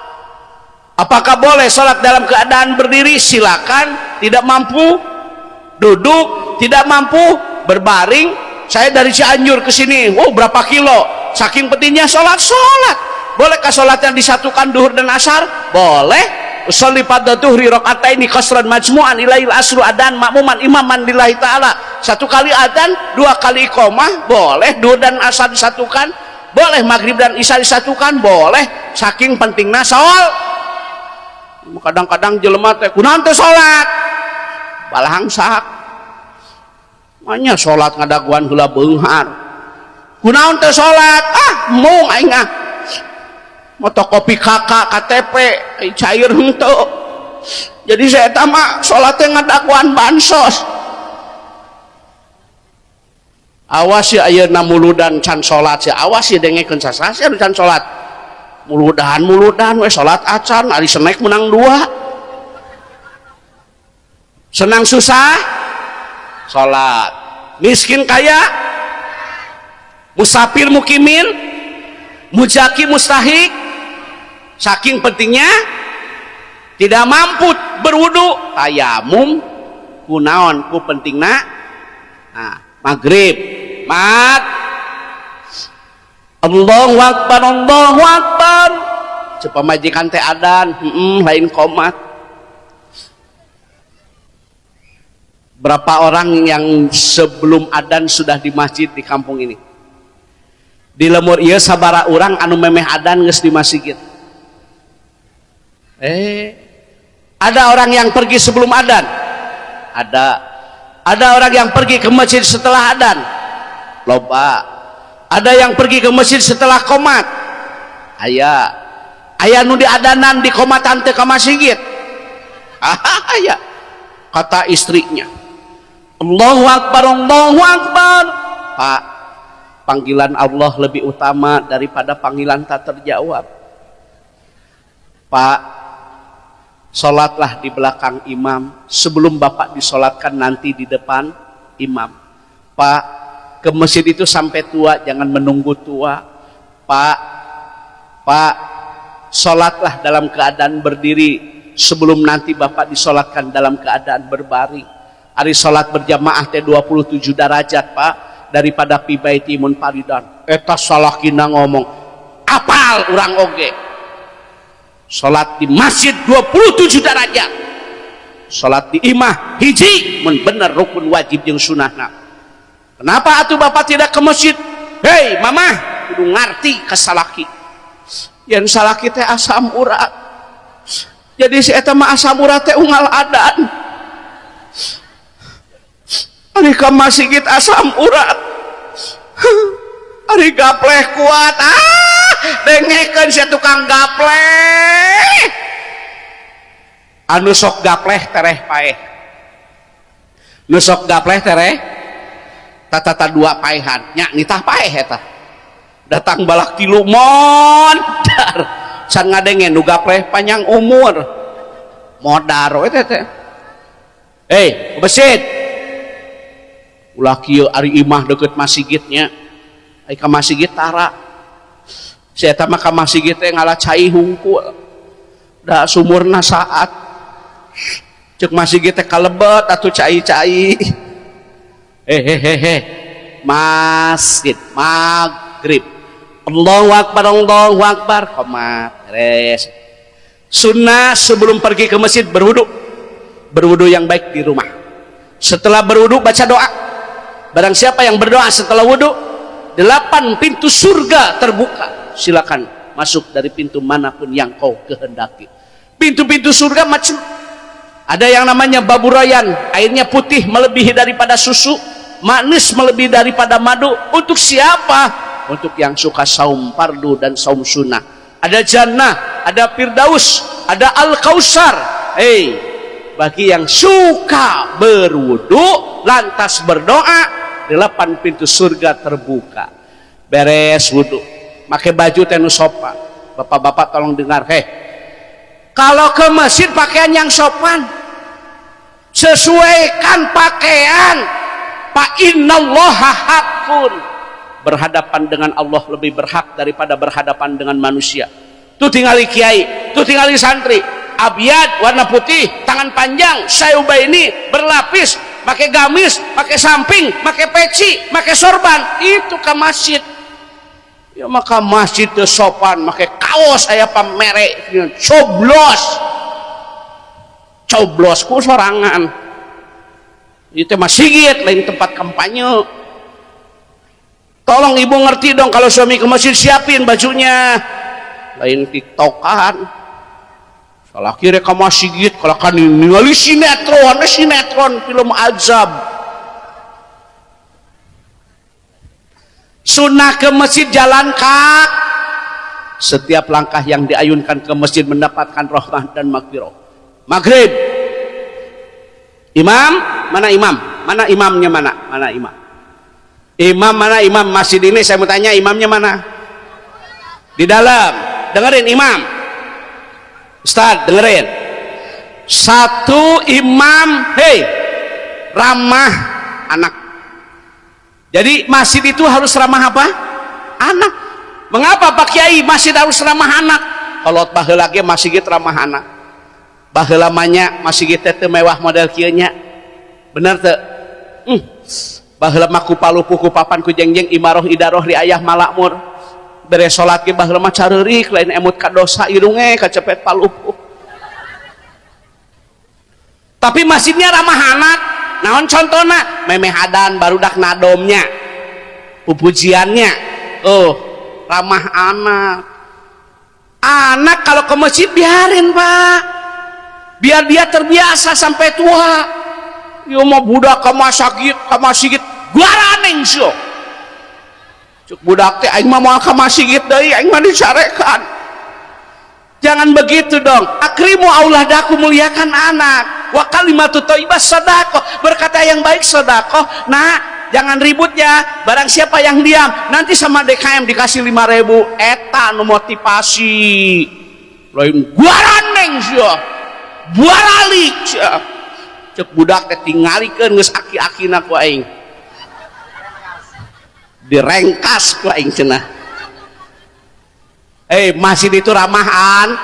Apakah boleh sholat dalam keadaan berdiri? Silakan. Tidak mampu duduk, tidak mampu berbaring. Saya dari Cianjur ke sini, oh berapa kilo? Saking pentingnya sholat, sholat. Bolehkah sholatnya disatukan duhur dan asar? Boleh. Usolli fardhu dhuhri rakaataini qasran majmu'an ilail asru adan makmuman imaman lillahi ta'ala. Satu kali adzan, dua kali iqamah, boleh duhur dan asar disatukan. Boleh maghrib dan isya disatukan, boleh. Saking pentingnya sholat. Kadang-kadang jelema teh kunaon teh salat? Balangsak. Manya salat ngadaguan heula beunghar. Kunaon teh salat? Ah, mung aing ah. Motokopi KK KTP cair henteu. Jadi saya mah salat teh ngadaguan bansos. Awas ya ayeuna muludan can salat ya. Awas ya dengekeun sasasya can salat. Muludan we salat acan ari snack menang 2. Senang susah salat. Miskin kaya, musafir mukimin, muzaki mustahik. Saking pentingnya tidak mampu berwudu tayamum kunaon ku pentingna. Nah, maghrib mat Allahu akbar Allahu akbar ceuk pamajikan teh adan lain komat. Berapa orang yang sebelum adan sudah di masjid di kampung ini? Di lemur ieu sabara urang anu memeh adan geus di masjid. Ada orang yang pergi sebelum adan? Ada. Ada orang yang pergi ke masjid setelah adan? Loba. Ada yang pergi ke masjid setelah komat? Aya. Aya nu diadanan di komatan teh ka masjid? Aya. Kata istrinya, Allahu akbar Allahu akbar. Pak, Panggilan Allah lebih utama daripada panggilan tak terjawab. Pak, sholatlah di belakang imam sebelum bapak disolatkan nanti di depan imam. Pak, ke masjid itu sampai tua, jangan menunggu tua. Pak, Pak, sholatlah dalam keadaan berdiri sebelum nanti bapak disolatkan dalam keadaan berbaring. Ari sholat berjamaah teh 27 derajat, Pak, daripada fi baiti munfaridan. Eta salakina ngomong, apal urang oge. Sholat di masjid 27 derajat. Sholat di imah hiji mun bener rukun wajib jeung sunahna. Kenapa atuh bapak tidak ke masjid? Hei mamah, kudu ngarti ka salaki. Yang salaki teh asam urat. Jadi si eta mah asam urat teh unggal adan. Ari ka masjid asam urat. Ari gapleh kuat. Ah, dengekeun si tukang gapleh. Anu sok gapleh tereh paeh. Nu sok gapleh tereh tatata dua paehan. Nya nitah paeh eta. Datang balak tilu modar. Can ngadenge nu gapleh panjang umur. Modar we teh. Hei, besit. Ulah kieu ari imah deket masjidnya. Ai ka masjid tara. Si eta mah ka masjid teh ngala cai hungkul. Da sumurna saat. Cek masjid teh kalebet atuh cai-cai. Hehehe. Masjid maghrib. Allahu akbar, Allahu akbar. Qomat. Beres. Sunnah sebelum pergi ke masjid berwudu. Berwudu yang baik di rumah. Setelah berwudu baca doa. Barang siapa yang berdoa setelah wudu, 8 pintu surga terbuka. Silakan masuk dari pintu manapun yang kau kehendaki. Pintu-pintu surga macam ada yang namanya baburayan, airnya putih melebihi daripada susu, manis melebihi daripada madu. Untuk siapa? Untuk yang suka saum fardu dan saum sunnah. Ada jannah, ada firdaus, ada al-kausar. Hei, bagi yang suka berwudu lantas berdoa, 8 pintu surga terbuka. Beres wudu, pakai baju teh nu sopan. Bapak-bapak tolong dengar, hei, kalau ke masjid pakaian yang sopan, sesuaikan pakaian. Fa innallaha haqqun. Berhadapan dengan Allah lebih berhak daripada berhadapan dengan manusia. Tuh tingali kiai, tuh tingali santri, abyad warna putih, tangan panjang, sayuba ini berlapis, pakai gamis, pakai samping, pakai peci, pakai sorban, itu ke masjid. Ya maka masjid teu sopan, pakai kaos aya pamere, coblos. Coblos ku sorangan. Itu masjid lain tempat kampanye. Tolong ibu ngerti dong, kalau suami ke masjid siapin bajunya. Lain tiktokan. Salah kira ke masjid, kalau kan ningali sinetron, sinetron film azab. Sunnah ke masjid jalan kaki. Setiap langkah yang diayunkan ke masjid mendapatkan rahmah dan magfirah. Maghrib. Imam, mana imam? Mana imamnya mana? Mana imam? Imam mana imam masjid ini? Saya mau tanya imamnya mana? Di dalam. Dengerin imam. Ustaz, dengerin. Satu imam, hei, ramah anak. Jadi masjid itu harus ramah apa? Anak. Mengapa Pak Kiai masjid harus ramah anak? Kalau baheula ge masjid ramah anak. Baheula mah nya masjid teh teu mewah model kieu nya. Bener teu? Baheula mah ku palupuh ku papan ku jengjeng imaroh idaroh riayah malakmur. Beres salat ge baheula mah careurik lain emut ka dosa irunge kacepet palupuh. Tapi masjidnya ramah anak. Naon contona? Memeh adan barudak nadomnya, pupujiannya, oh ramah anak. Anak kalau ke masjid biarin Pak, biar dia terbiasa sampai tua. Yo mau budak ke masjid, guaraneng sio. Cuk budak teh aing mah moal ka masjid deui, aing mah dicarekan. Jangan begitu dong. Akrimu auladakum, muliakan anak. Wa kalimatu thayyibah sedekah, berkata yang baik sedekah. Nah, Jangan ribut ya. Barang siapa yang diam, nanti sama DKM dikasih 5.000. Eta nu motivasi. Lain guarandeng sia. Buaralik sia. Cek budak teh, tingalikeun geus aki-akina ku aing. Direngkas ku aing cenah. Eh, masjid itu ramahan.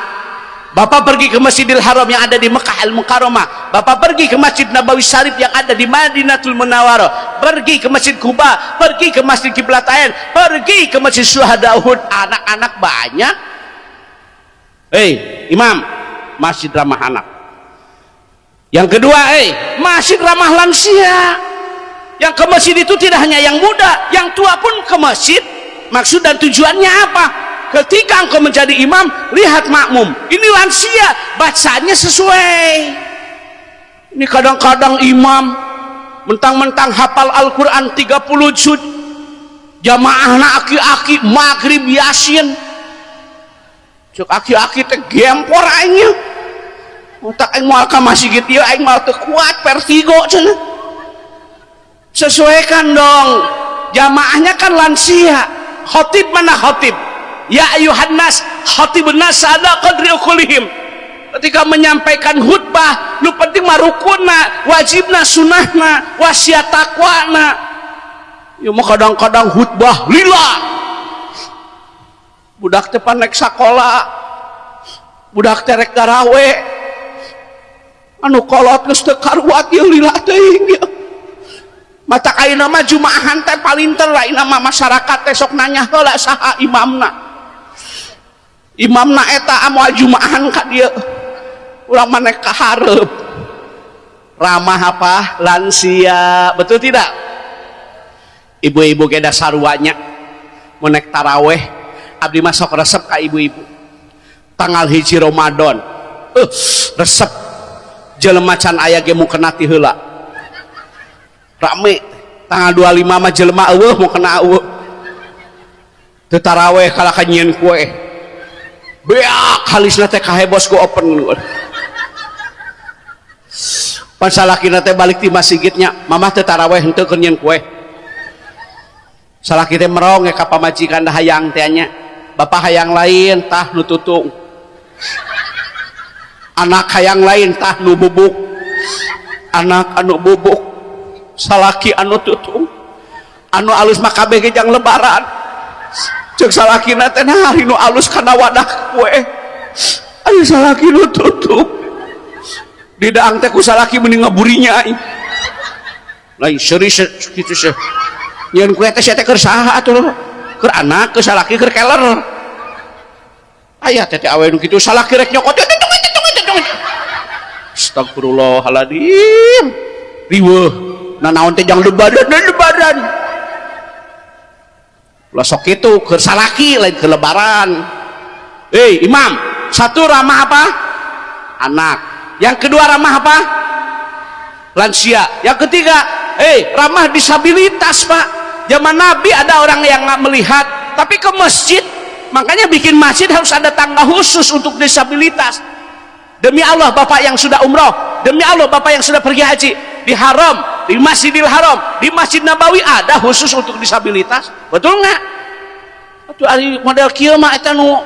Bapak pergi ke Masjidil Haram yang ada di Mekah Al Mukarramah. Bapak pergi ke Masjid Nabawi Syarif yang ada di Madinatul Munawwarah. Pergi ke Masjid Quba, pergi ke Masjid Qiblatain, pergi ke Masjid Syuhada Uhud. Anak-anak banyak. Hei, imam, masjid ramah anak. Yang kedua, masjid ramah lansia. Yang ke masjid itu tidak hanya yang muda, yang tua pun ke masjid. Maksud dan tujuannya apa? Ketika engkau menjadi imam, lihat makmum. Ini lansia, bacaannya sesuai. Ini kadang-kadang imam mentang-mentang hafal Al-Quran 30 juz, jamaahna aki-aki, maghrib Yasin. Cek aki-aki teh, gempor aing nya. Otak aing moal ka masjid ieu, aing moal teu kuat vertigo cenah. Sesuaikan dong. Jamaahnya kan lansia. Khotib mana khotib? Ya ayuhan nas, khatibun nas ala qadri uqulihim. Ketika menyampaikan khutbah, nu penting mah rukunna, wajibna, sunahna, wasiat takwana. Ya mah kadang-kadang khutbah lila. Budak teh pan rek sakola. Budak teh rek garawe. Anu kolot geus teu karuat ieu, lila teuing ieu. Matak ayeuna mah jumaahan teh palinter lah mah masyarakat teh sok nanya heula saha imamna. Imamna eta moal jumaahan ka dieu. Urang mah nek ka hareup. Ramah apa? Lansia. Betul tidak? Ibu-ibu ge da saruanya mun nek taraweh, abdi mah sok resep ka ibu-ibu. Tanggal 1 Ramadan. Resep. Jelema can aya ge mukena ti heula. Rame. Tanggal 25 mah jelema euweuh, mukena euweuh. Teu taraweh kalah ka nyieun kue. Beak halisna teh kahebos ku open. Pan salakina teh balik ti masjidnya, mamah teu taraweh henteu, keur nyieun kue. Salaki teh merong ka pamajikan, da hayang teh nya. Bapak hayang lain, tah nu tutung. Anak hayang lain, tah nu bubuk. Anak anu bubuk, salaki anu tutung. Anu alus mah kabeh ge jang lebaran. Cek salakina teh, nah hari nu alus kana wadah kue. Ayo salaki nu tutung. Didaang teh ku salaki mending ngaburinya aing. Lain serius kitu sih. Nyieun kue teh sia teh keur saha atuh? Keur anak, keur salaki, keur keler. Aya teh teh awe nu kitu, salaki rek nyokot. Astagfirullahaladzim. Riweuh. Nah, naon teh jang lebaran, lebaran. Lah sok kitu keur salaki, lain ke lebaran. Eh, imam, satu ramah apa? Anak. Yang kedua ramah apa? Lansia. Yang ketiga, ramah disabilitas, Pak. Zaman Nabi ada orang yang nggak melihat, tapi ke masjid. Makanya bikin masjid harus ada tangga khusus untuk disabilitas. Demi Allah, Bapak yang sudah umroh, demi Allah, Bapak yang sudah pergi haji, di Haram, di Masjidil Haram, di Masjid Nabawi ada khusus untuk disabilitas. Betul nggak? Atuh ari model kieu mah eta nu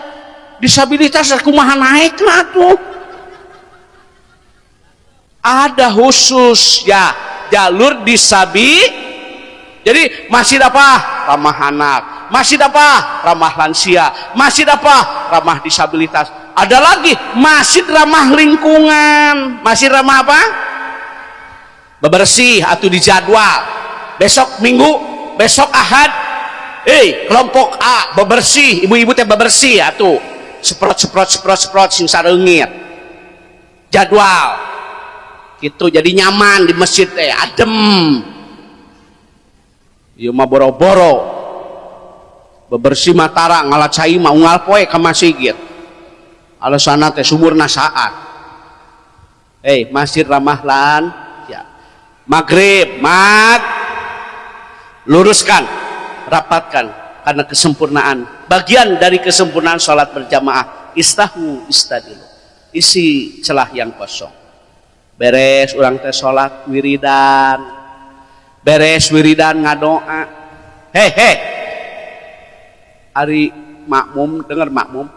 disabilitas kumaha naekna atuh? Ada khusus ya, jalur disabi. Jadi masjid apa? Ramah anak. Masjid apa? Ramah lansia. Masjid apa? Ramah disabilitas. Ada lagi masjid ramah lingkungan. Masjid ramah apa? Bebersih atau dijadwal. Besok Minggu, besok Ahad, kelompok A bebersih, ibu-ibu teh bebersih atuh. Semprot, semprot, semprot, semprot sing sareungit. Jadwal. Gitu, jadi nyaman di masjid teh, adem. Ieu mah boro-boro bebersih matara, ngala cai mah unggal poe ka masjid. Alasanna teh sumurna saat. Masjid ramah lan ya. Maghrib, mag luruskan, rapatkan karena kesempurnaan. Bagian dari kesempurnaan sholat berjamaah, istawu i'tadilu. Isi celah yang kosong. Beres urang teh sholat wiridan. Beres wiridan ngadoa. Hei hei, ari makmum, dengar makmum,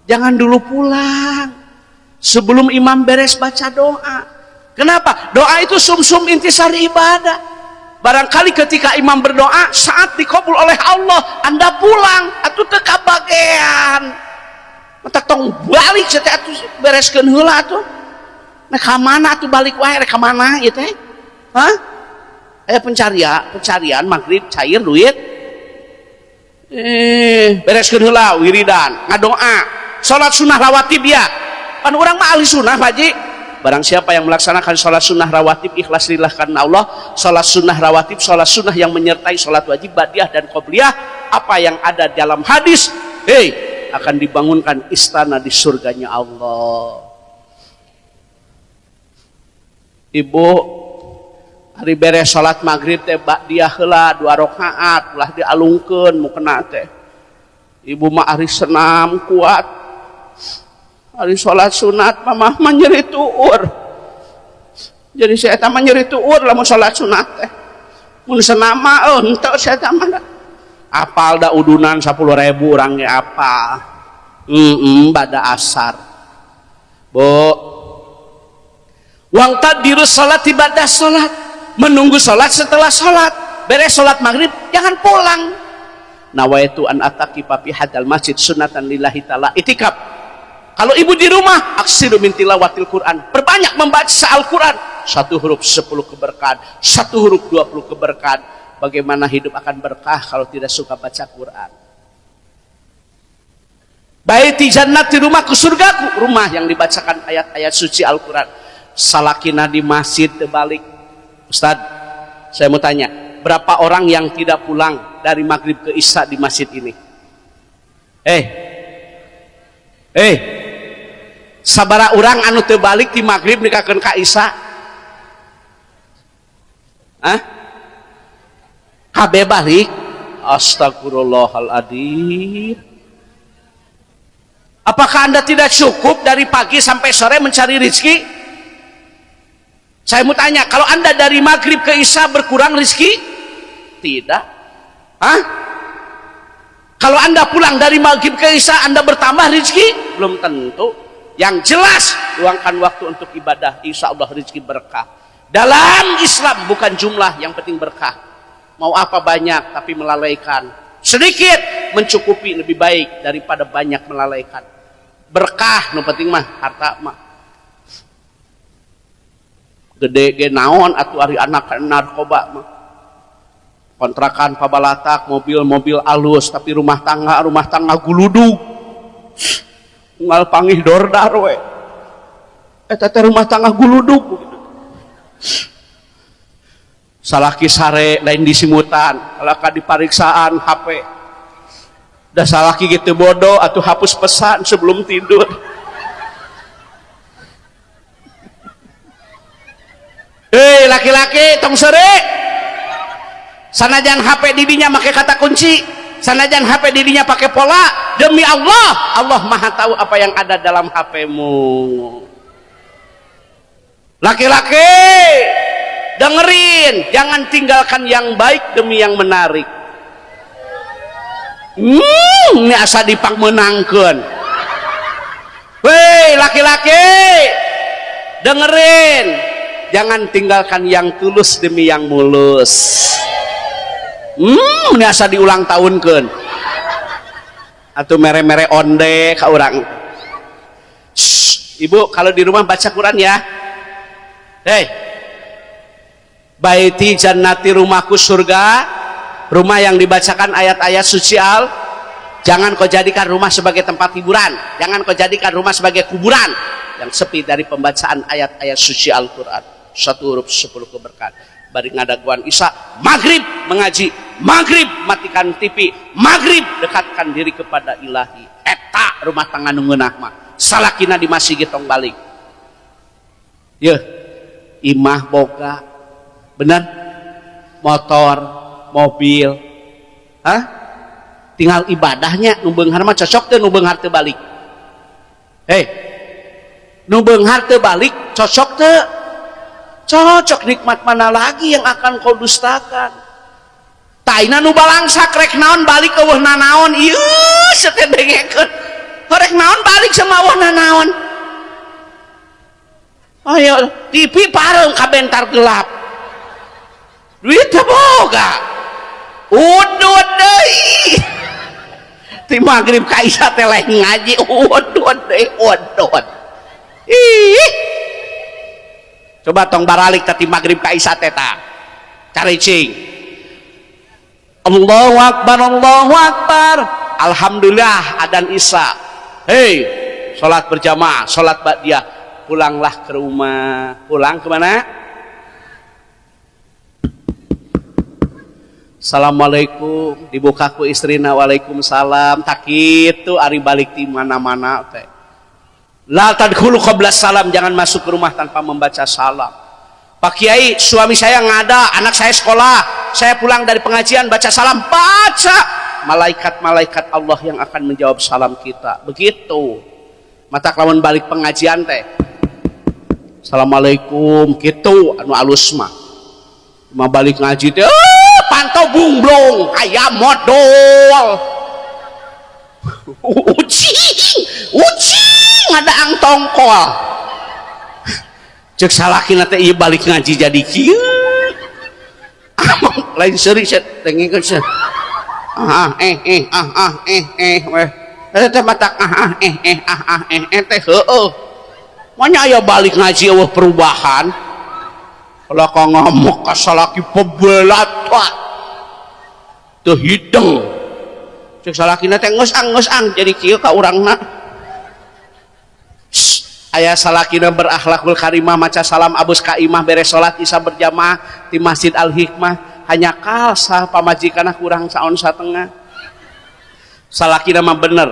jangan dulu pulang sebelum imam beres baca doa. Kenapa? Doa itu sumsum intisari ibadah. Barangkali ketika imam berdoa saat dikabul oleh Allah, Anda pulang atuh teu kabagean. Matak tong balik teh atuh, bereskeun heula atuh. Nah, ka mana atuh balik wae, rek ka mana ieu teh? Hah? Aya pencarian, pencarian maghrib cair duit. Bereskeun heula wiridan, ngadoa, salat sunnah rawatib ya. Pan urang mah ahli sunnah, Pak Haji. Barang siapa yang melaksanakan sholat sunnah rawatib ikhlas lillah karena Allah, sholat sunnah rawatib, sholat sunnah yang menyertai sholat wajib badiah dan qobliyah, apa yang ada dalam hadis, hei, akan dibangunkan istana di surganya Allah. Ibu, hari beres sholat maghrib teh ba'diyah heula 2 rakaat, ulah dialungkeun mukena teh. Ibu mah ari senam kuat. Hari sholat sunat mamah mah nyeri tuur. Jadi saya mah nyeri tuur lamun sholat sunat teh. Mun senam mah henteu saya mah. Apal da udunan 10.000 urang ge apal. Bada asar. Bu. Wang tadiru sholat ibadah sholat, menunggu sholat setelah sholat. Beres sholat maghrib jangan pulang. Nawaitu an ataki papi hadal masjid sunatan lillahi ta'ala itikaf. Kalau ibu di rumah, aksiru min tilawatil Quran. Perbanyak membaca Al-Quran. 1 huruf 10 keberkahan, 1 huruf 20 keberkahan. Bagaimana hidup akan berkah kalau tidak suka baca Quran? Baiti jannati, rumahku surgaku, rumah yang dibacakan ayat-ayat suci Al-Quran. Salakina di masjid terbalik. Ustad, saya mau tanya, berapa orang yang tidak pulang dari maghrib ke isya di masjid ini? Sabara urang anu teu balik di maghrib nikakeun ka isya? Hah? Kabeh balik? Astagfirullahaladzim. Apakah Anda tidak cukup dari pagi sampai sore mencari rezeki? Saya mau tanya, kalau Anda dari maghrib ke isya berkurang rezeki? Tidak. Hah? Kalau Anda pulang dari maghrib ke isya, Anda bertambah rezeki? Belum tentu. Yang jelas, luangkan waktu untuk ibadah, insya Allah rezeki berkah. Dalam Islam bukan jumlah, yang penting berkah. Mau apa banyak tapi melalaikan. Sedikit mencukupi lebih baik daripada banyak melalaikan. Berkah, nu penting mah harta mah. Gede ge naon atuh ari anak narkoba mah. Kontrakan pabalatak, mobil-mobil alus, tapi rumah tangga guludug. Unggal pangih dordar we. Eta teh rumah tangga guludug. Salaki sare lain disimutan, kalaka dipariksaan HP. Da salaki gitu bodoh atuh hapus pesan sebelum tidur. Hei laki-laki tong sere. Sanajan HP didinya make kata kunci, sanajan HP didinya pakai pola, demi Allah, Allah Maha tahu apa yang ada dalam HP-mu. Laki-laki, dengerin, jangan tinggalkan yang baik demi yang menarik. Ini asa dipangmenangkeun. Weh, laki-laki, dengerin, jangan tinggalkan yang tulus demi yang mulus. Ini asa diulang tahunkeun. Atau mere-mere onde ka urang. Shh, ibu kalau di rumah baca Quran ya. Hei, baiti jannati, rumahku surga, rumah yang dibacakan ayat-ayat suci al. Jangan kau jadikan rumah sebagai tempat hiburan, jangan kau jadikan rumah sebagai kuburan yang sepi dari pembacaan ayat-ayat suci Al-Quran. 1 huruf 10 keberkahan. Bari ngadaguan isya, maghrib mengaji, maghrib matikan TV, maghrib dekatkan diri kepada ilahi. Eta rumah tangga nu ngeunah mah. Salakina di masjid tong balik. Yeuh, imah boga, bener? Motor, mobil, hah? Tinggal ibadahnya, nu beunghar mah cocok teu nu beunghar teu balik. Hei, nu beunghar teu balik cocok teu? Cocok, nikmat mana lagi yang akan kau dustakan? Taina nu balangsak rek naon balik eueuh nanaon ieu teh dengekeun. Rek naon balik sama eueuh nanaon. Ayo TV pareng kabentar gelap. Duit teu boga. Udud deui. Ti maghrib ka isya teh lain ngaji udud deui udud. Ih. Coba tong baralik tadi maghrib ka isya teh ta. Caricing. Allahu akbar, Allahu akbar. Alhamdulillah adan isya. Hei, salat berjamaah, salat ba'diyah. Pulanglah ke rumah. Pulang kemana? Assalamualaikum. Dibuka ku istrina, waalaikumsalam. Tak kitu ari balik di mana-mana teh. La tadkhulu qabla salam, jangan masuk ke rumah tanpa membaca salam. Pak Kiai, suami saya ngada, anak saya sekolah, saya pulang dari pengajian baca salam, baca. Malaikat-malaikat Allah yang akan menjawab salam kita. Begitu. Mata lamun balik pengajian teh. Assalamualaikum, gitu anu alus mah. Cuma balik ngaji teh, pantau bungblong, ayam modol. Ucing, ucing ngadaang tongkol. Cek salakina teh ieu balik ngaji jadi kieu. Lain seuri set dengekeun set. Ah eh eh ah ah eh eh weh. Eta teh matak ah ah eh eh ah ah eh eh teh heueuh. Manya aya balik ngaji eueuh perubahan. Kalau kau ngamuk ka salaki pebelat teu hideng. Cek salakina teh geus ang jadi kieu ka urangna. Aya salakina berakhlakul karimah maca salam abus ka imah beres salat isya berjamaah di Masjid Al Hikmah hanya kalsa pamajikanna kurang saon satengah. Salakina mah bener.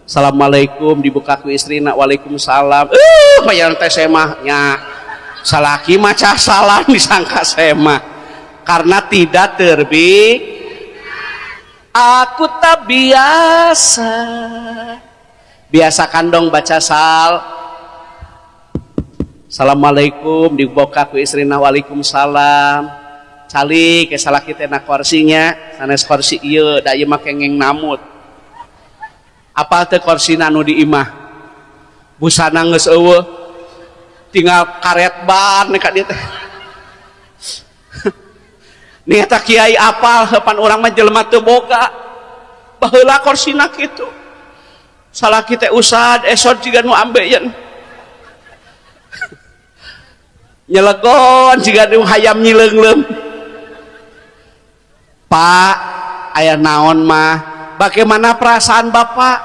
Assalamualaikum dibuka ku istrina, waalaikumsalam. Bayaran teh semah nya. Salaki maca salam disangka semah karena tidak terbit. Aku tak biasa. Biasakan dong baca sal. Assalamualaikum dibuka ku istrina, waalaikumsalam. Calik ke salaki teh na korsinya, sanes korsi ieu da ieu mah kengeng namut. Apal teh korsina nu di imah? Busana geus eueuh. Tinggal karet ban ka dieu teh. Nih eta kiai apal heupan urang mah jelema teu boga. Baheula korsina kitu. Salaki teh usad esod jiga nu ambeien. Nyelegon jiga nu hayam nyileungleum. Pak, aya naon mah? Bagaimana perasaan Bapak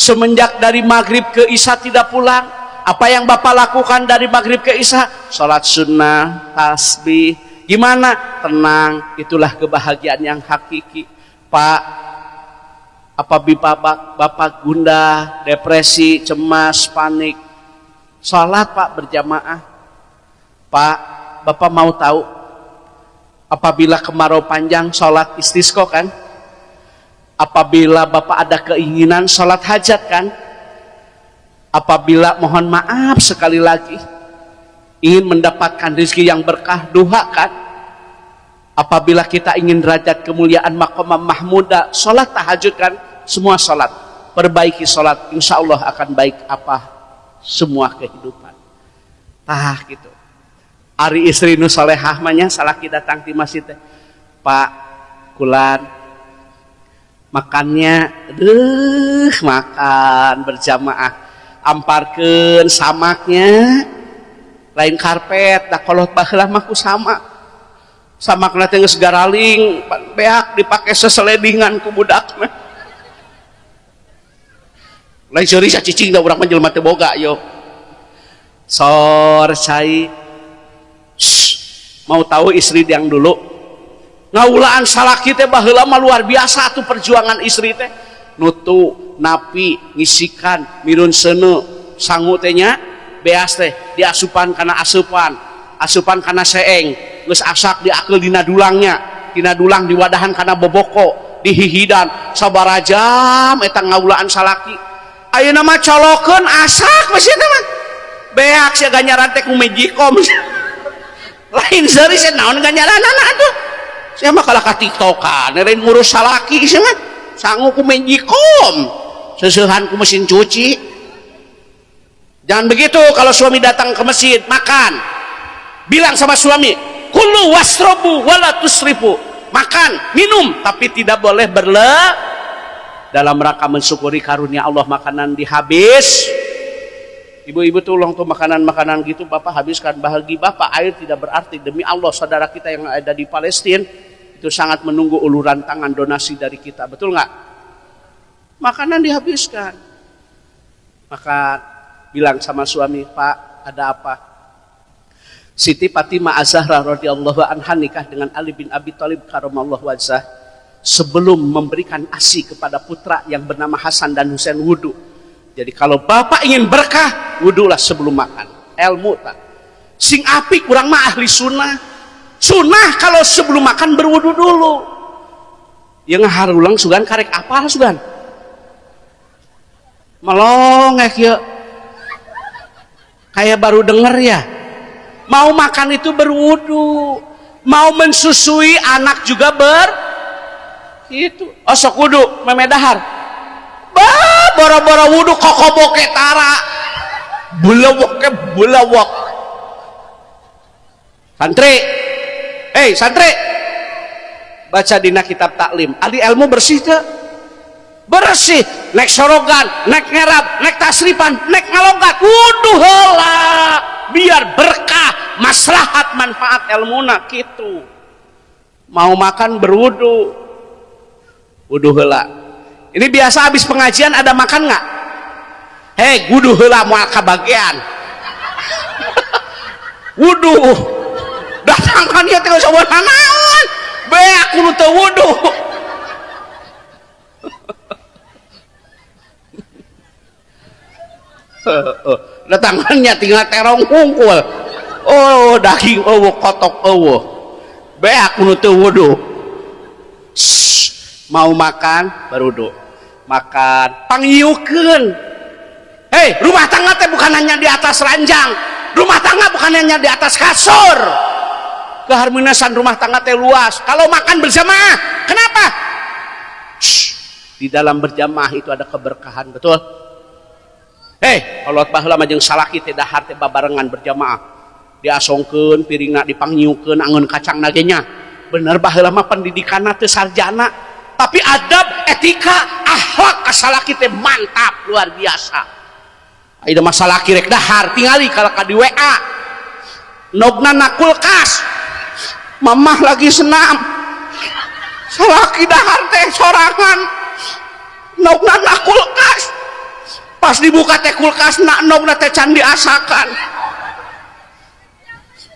semenjak dari maghrib ke isya tidak pulang? Apa yang Bapak lakukan dari maghrib ke isya? Salat sunnah, tasbih. Gimana? Tenang, itulah kebahagiaan yang hakiki. Pak, apabila Bapak gundah, depresi, cemas, panik, salat Pak berjamaah. Pak, Bapak mau tahu apabila kemarau panjang salat istisqo kan? Apabila Bapak ada keinginan salat hajat kan? Apabila mohon maaf sekali lagi ingin mendapatkan rezeki yang berkah, duha kan? Apabila kita ingin derajat kemuliaan maqam mahmuda, salat tahajud kan? Semua salat, perbaiki salat, insya Allah akan baik apa semua kehidupan. Tah gitu. Ari istri nu solehah mah nya salaki datang di masjid teh, Pak kulan makannya, makan berjamaah, amparkeun samaknya, lain karpet, da kolot baheula mah ku samak. Samakna teh geus garaling, beak dipake seseledingan ku budakna. Lain seuri cicing da urang mah jelema teu boga yo. Sor cai. Mau tahu istri yang dulu ngaulaan salaki teh baheula mah luar biasa tuh perjuangan istri teh, nutu napi ngisikan mirun seuneu sangu teh nya beas teh diasupan kana asupan, asupan kana seeng, geus asak diakeul dina dulangnya, dina dulang diwadahan kana boboko, dihihidan sabarajam eta ngaulaan salaki. Ayeuna mah colokeun asak masih teh mah beak sia ganjaran teh ku magicom. Lain seuri sia naon ganjaranana atuh. Sia mah kalah ka TikTokan, lain ngurus salaki sia mah. Sangu ku Magicom, seuseuhan ku mesin cuci. Jangan begitu. Kalau suami datang ke masjid makan, bilang sama suami, kulu wasrobu wala tusrifu. Makan, minum, tapi tidak boleh berle. Dalam rangka mensyukuri karunia Allah makanan dihabis. Ibu-ibu tolong tuh makanan-makanan gitu bapak habiskan. Bagi bapak air tidak berarti. Demi Allah saudara kita yang ada di Palestina itu sangat menunggu uluran tangan donasi dari kita. Betul nggak? Makanan dihabiskan. Maka bilang sama suami, Pak, ada apa? Siti Fatimah Az-Zahra radhiyallahu anha nikah dengan Ali bin Abi Thalib karamallahu wajhah. Sebelum memberikan ASI kepada putra yang bernama Hasan dan Husain wudu. Jadi kalau bapak ingin berkah, wudulah sebelum makan. Ilmu tak. Sing apik kurang mah ahli sunnah. Sunnah kalau sebelum makan berwudu dulu. Yang harulang sugan karek apa sugan? Melongek ya. Kayak baru denger ya. Mau makan itu berwudu. Mau mensusui anak juga ber itu. Oh sok wudu memedahar. Bah, boro-boro wudu kokoboke tara. Belewoke belewok. Santri. Hei, santri. Baca dina kitab taklim. Ahli ilmu bersih teu? Bersih. Nek sorogan, nek ngerab, nek tasrifan, nek ngalogat, wudu heula. Biar berkah, maslahat, manfaat ilmuna kitu. Mau makan berwudu. Wudu heula. Ini biasa habis pengajian ada makan nggak? Hei, wudu heula moal kabagian. Wudu. Datang kan ieu teh geus naon? Beak kudu teu wudu. Datangannya tinggal terong hungkul. Oh, daging eueuh, kotok eueuh. Beak kudu teu wudu. Mau makan berwudu. Makan pangiukeun. Hei, rumah tangga teh bukan hanya di atas ranjang. Rumah tangga bukan hanya di atas kasur. Keharmonisan rumah tangga teh luas. Kalau makan berjamaah, kenapa? Shh, di dalam berjamaah itu ada keberkahan, betul? Hei, kalau baheula mah jeung salaki teh dahar teh babarengan berjamaah. Diasongkeun piringna dipangiukeun angeun kacang ge nya. Bener baheula mah pendidikanna teh sarjana, tapi adab, etika, akhlak kasalaki teh mantap luar biasa. Ayeuna mah salaki rek dahar tingali kalau ka di WA. Nogna na kulkas. Mamah lagi senam. Salaki dahar teh sorangan. Nogna na kulkas. Pas dibuka teh kulkas na nogna teh can diasakan.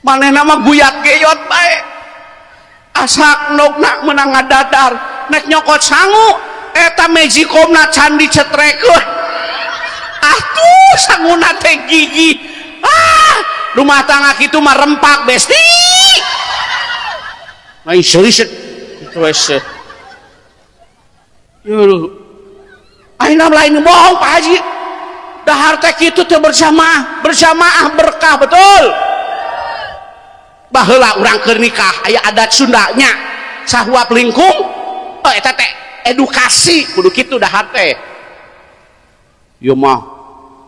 Manehna mah guyat geyot bae. Asak nogna meunang ngadadar. Nek nyokot sangu eta magicomna can dicetrekeun. Atuh sanguna teh gigi. Ah, rumah tangga kitu mah rempak besti. Lain serius itu wes. Yuh. Ayeuna lain bohong Pak Haji. Dahar teh kitu teh berjamaah, berjamaah berkah betul. Baheula urang keur nikah aya adat Sundanya. Sahuap lingkung, oh eta teh edukasi kudu kitu dahar teh. Ieu mah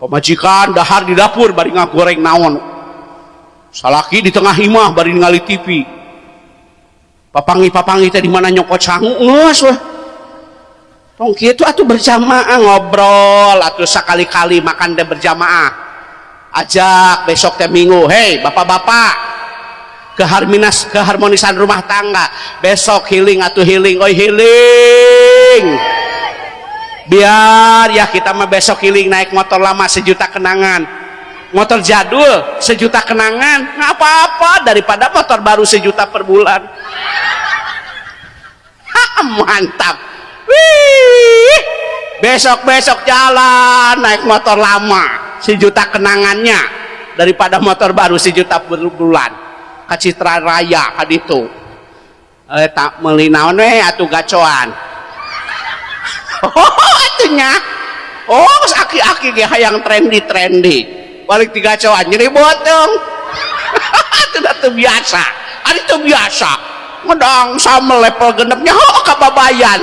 pamajikan dahar di dapur bari ngagoreng naon. Salaki di tengah imah bari ningali TV. Papangi-papangi teh di mana nyokot sangu geus weh. Tong kitu atuh berjamaah ngobrol atuh sakali-kali makan teh berjamaah. Ajak besok teh Minggu, hei bapak-bapak, keharmonisan rumah tangga. Besok healing atuh healing, oi healing. Biar ya kita mah besok healing naik motor lama sejuta kenangan. Motor jadul sejuta kenangan, nggak apa-apa daripada motor baru sejuta per bulan. Ha, mantap. Wih, besok-besok jalan naik motor lama sejuta kenangannya daripada motor baru sejuta per bulan. Ka Citra Raya ka ditu. Tak meuli naon we atuh gacoan. Oh, atunya. Oh, aki-aki ge hayang trendy-trendy. Balik tiga gacoan nyeri botong. Atuh teu biasa, ari teu biasa ngedang sama level genepnya. Oh, kababayan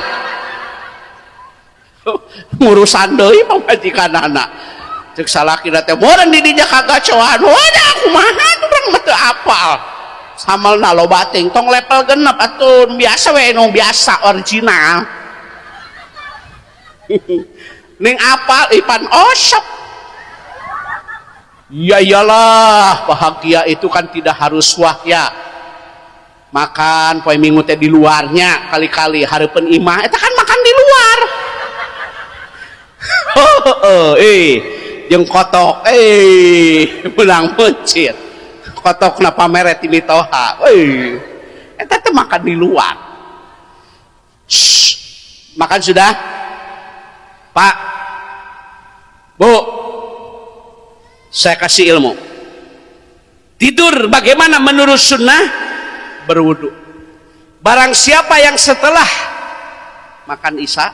ngurusan deui pamajikanana. Cek salakina teh meureun di dinya kagacoan. Wadah, kumaha urang mah teu apal samelna loba teuing. Tong level genep atuh, biasa we, nu biasa original ning apal ipan osok. Ya iyalah, bahagia itu kan tidak harus wah ya. Makan poe Minggu teh di luarnya, kali-kali hareupeun imah eta kan makan di luar. Oh, jeung kotok menang mencit kotok napa mere ti mitoha eta teh makan di luar. Shh, makan sudah, Pak, Bu? Saya kasih ilmu tidur bagaimana menurut sunnah. Berwudu. Barang siapa yang setelah makan isya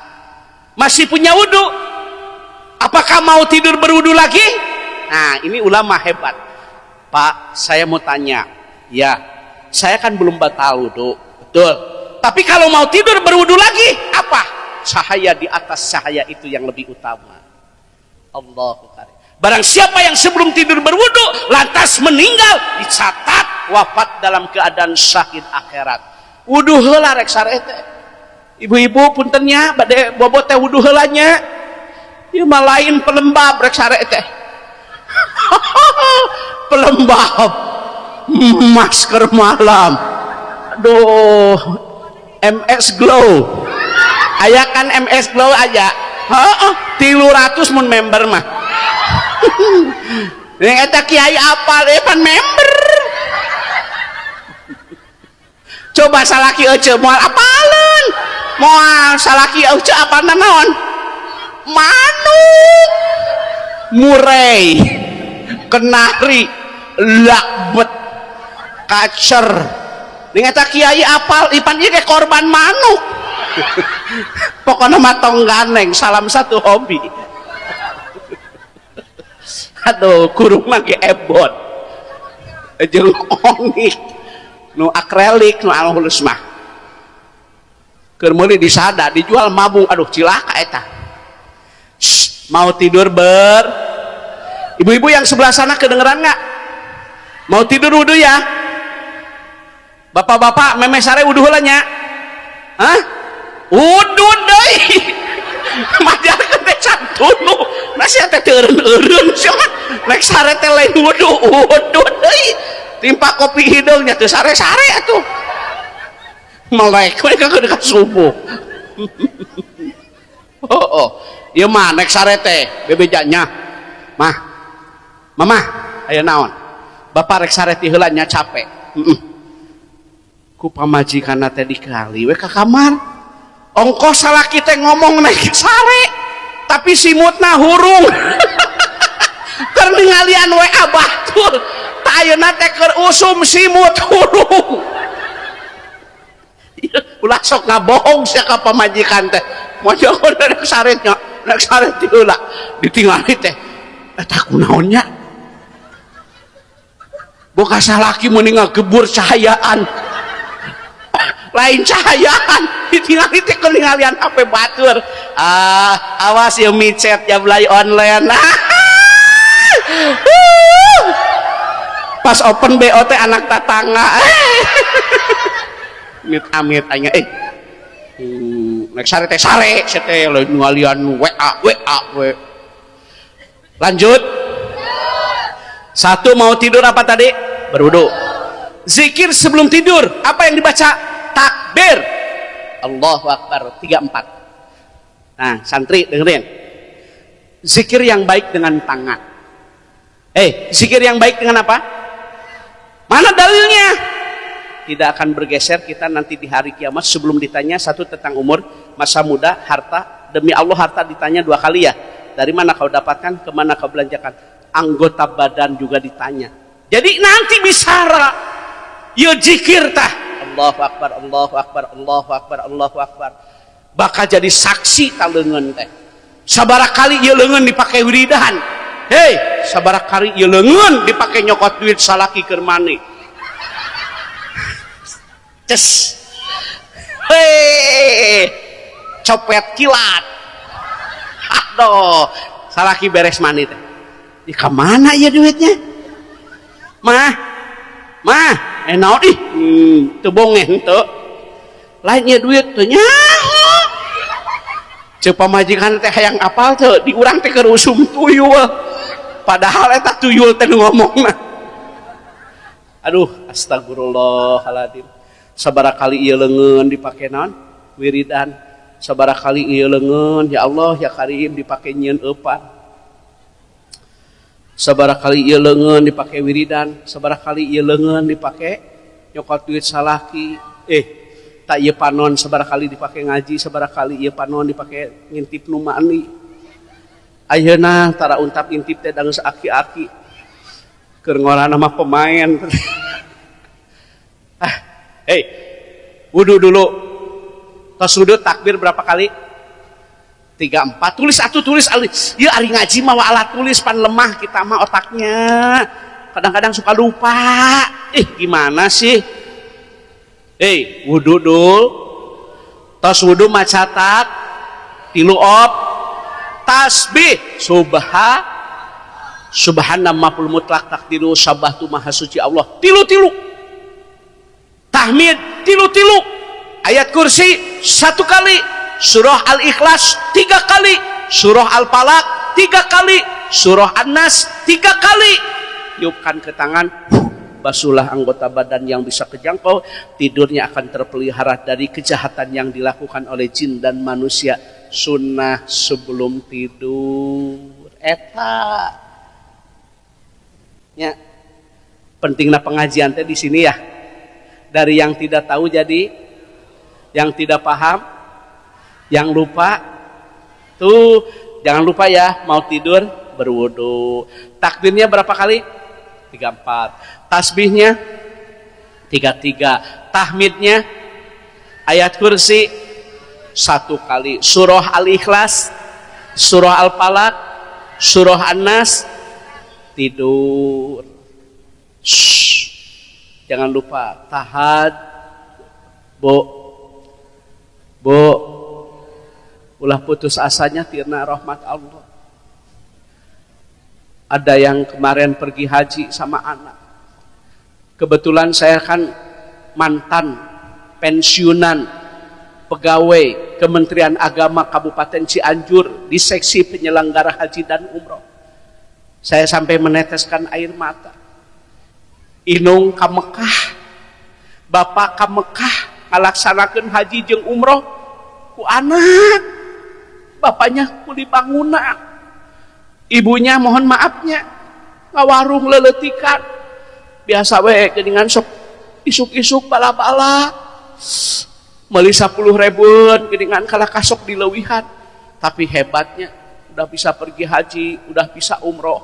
masih punya wudu, apakah mau tidur berwudu lagi? Nah, ini ulama hebat. Pak, saya mau tanya ya, saya kan belum batal wudu, betul? Tapi kalau mau tidur berwudu lagi, apa cahaya di atas cahaya itu yang lebih utama? Allahu Akbar. Barang siapa yang sebelum tidur berwudu lantas meninggal, dicatat wafat dalam keadaan syahid akhirat. Wudu heula rek sare teh. Ibu-ibu, punten nya, bade bobo teh wudu heula nya. Ieu mah lain pelembab rek sare teh. Pelembab, masker malam. Aduh, MS Glow. Aya kan MS Glow aja. Heeh, 300 mun member mah. Yang eta kiai apal pan member. Coba salaki ece moal apaleun. Moal salaki ece apalna naon? Manuk. Murai, kenari, lakbet, kacer. Ning eta kiai apal ipan ieu korban manuk. Pokoknya mah tong ganeng, salam satu hobi. Aduh, kurung lagi ebon jeung ongik nu akrelik nu alus mah keur meuli disada dijual mabung. Aduh, cilaka eta. Shh, mau tidur ber ibu-ibu yang sebelah sana kedengeran nggak? Mau tidur wudu ya. Bapak-bapak, memeh sare wudu heula nya. Hah, wudu deui? Majarkeun teh can tunu. Nah, sia teh teu eureun-eureun sia mah. Rek sare teh lain wudu, wudu deui. Timpa kopi hideung nya teu sare-sare atuh. Melek we ka dekat subuh. Oh. Ieu mah nek sare teh bebejanya. Mah. Mama, aya naon? Bapak rek sare ti heula nya, capek. Heeh. Ku pamajikanna teh dikali we ka kamar. Ongkoh salaki teh ngomong naik sare, tapi simutna hurung. Keur ningalian WA batur. Tah, ayeuna teh keur usum simut hurung. Ulah sok ngabohong sia ka pamajikan teh. Mojo rek sare nya, rek sare ti heula ditingali teh. Eta kunaon nya? Boga salaki meuni ngagebur cahayaan. Lain cahayaan, ditingali teh keur ningalian HP batur. Ah, awas ya micet ya belai online. Pas open BO teh anak tetangga. Amit amit aing eh. Nek sare teh sare, sia teh lain ngalian WA WA we. Lanjut. Satu, mau tidur apa tadi? Berwudu. Zikir sebelum tidur, apa yang dibaca? Takbir. Allahu Akbar, 3 4. Nah, santri dengerin. Zikir yang baik dengan tangan. Zikir yang baik dengan apa? Mana dalilnya? Tidak akan bergeser kita nanti di hari kiamat sebelum ditanya satu tentang umur, masa muda, harta. Demi Allah, harta ditanya dua kali ya. Dari mana kau dapatkan, kemana kau belanjakan. Anggota badan juga ditanya. Jadi nanti bicara, ya zikir tah. Allahu Akbar, Allahu Akbar, Allahu Akbar, Allahu Akbar. Bakal jadi saksi ta leungeun teh. Sabaraha kali ieu leungeun dipake wiridan. Hei, sabaraha kali ieu leungeun dipake nyokot duit salaki keur mani. Ces, hei, copet kilat. Aduh, salaki beres mandi teh di mana ya duitnya? Mah, mah, eh, naon? Ih, teu bongeh henteu. Lainnya duit teu nyaho. Ceuk pamajikan teh, hayang apal teu, di urang teh keur usum tuyul. Padahal eta tuyul teh nu ngomongna. Aduh, astagfirullahaladzim. Sabaraha kali ieu leungeun dipake naon? Wiridan. Sabaraha kali ieu leungeun, ya Allah ya Karim, dipake nyieun eupan. Sabaraha kali ieu leungeun dipake wiridan, sabaraha kali ieu leungeun dipake nyokot duit salaki. Eh, tak ieu panon sabaraha kali dipake ngaji, sabaraha kali ieu panon dipake ngintip nu mani. Ayeuna tara untap intip teh, da geus aki-aki. Keur ngorana mah pemain. Ah, hey, wudu dulu. Tos wudu, takbir berapa kali? Tiga empat. Tulis atuh, tulis ali. Ya, ari ngaji mah alat tulis, pan lemah kita mah otaknya. Kadang-kadang suka lupa. Eh, gimana sih? Eh, wudu dulu. Tos wudu maca tak tilu op tasbih, subha subhana maf'ul mutlak takdiru sabbahtu, maha suci Allah, tilu tilu, tahmid tilu tilu, ayat kursi satu kali, surah Al-Ikhlas tiga kali, surah Al-Falaq tiga kali, surah An-Nas tiga kali. Tiupkan ke tangan, basuhlah anggota badan yang bisa kejangkau. Tidurnya akan terpelihara dari kejahatan yang dilakukan oleh jin dan manusia. Sunnah sebelum tidur eta ya. Pentingnya pengajian teh di sini ya, dari yang tidak tahu jadi yang tidak paham, yang lupa tuh. Jangan lupa ya, mau tidur berwudu. Takbirnya berapa kali? Tiga empat. Tasbihnya tiga tiga, tahmidnya, ayat kursi satu kali, surah Al-Ikhlas, surah Al-Falaq, surah An-Nas, tidur. Shh. Jangan lupa tahad. Bu, bu, ulah putus asanya tina rahmat Allah. Ada yang kemarin pergi haji sama anak. Kebetulan saya kan mantan pensiunan pegawai Kementerian Agama Kabupaten Cianjur di seksi penyelenggara haji dan umroh. Saya sampai meneteskan air mata. Indung ka Mekah, bapak ka Mekah ngalaksanakeun haji jeung umroh ku anak. Bapaknya kuli bangunan, ibunya mohon maafnya ngawarung leletikan biasa we, geuningan sok isuk-isuk bala-bala meuli 10 ribuan geuningan, kalah kasok dileuwihan. Tapi hebatnya udah bisa pergi haji, udah bisa umroh,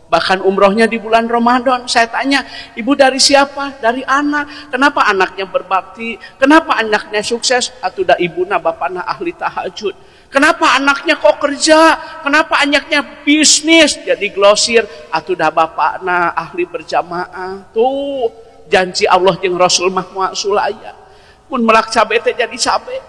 bahkan umrohnya di bulan Ramadan. Saya tanya, "Ibu dari siapa?" "Dari anak." "Kenapa anaknya berbakti? Kenapa anaknya sukses?" "Atuh da ibuna bapakna ahli tahajud." "Kenapa anaknya kok kerja? Kenapa anaknya bisnis jadi glosir?" "Atuh da bapakna ahli berjamaah." Tuh, janji Allah jeung Rasul mah moal sulaya. Mun melak cabe teh jadi cabe,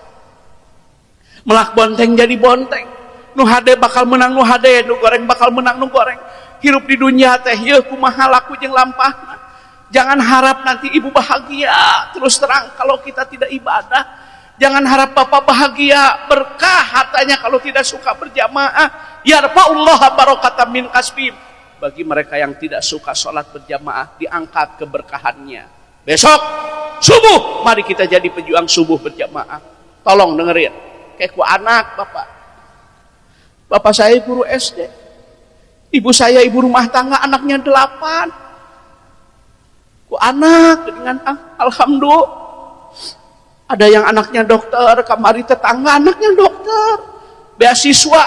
melak bonteng jadi bonteng. Nu hade bakal menang nu hade, nu goreng bakal menang nu goreng. Hirup di dunia teh yeuh kumaha laku jeung lampahna. Jangan harap nanti ibu bahagia, terus terang, kalau kita tidak ibadah. Jangan harap bapak bahagia, berkah hartanya, kalau tidak suka berjamaah. Yarfa'ullah barokata min kasbim. Bagi mereka yang tidak suka sholat berjamaah, diangkat keberkahannya. Besok subuh, mari kita jadi pejuang subuh berjamaah. Tolong dengerin. Kayak ku anak bapak. Bapak saya guru SD. Ibu saya ibu rumah tangga, anaknya delapan. Ku anak dengan ah, alhamdulillah. Ada yang anaknya dokter, kamari tetangga anaknya dokter. Beasiswa.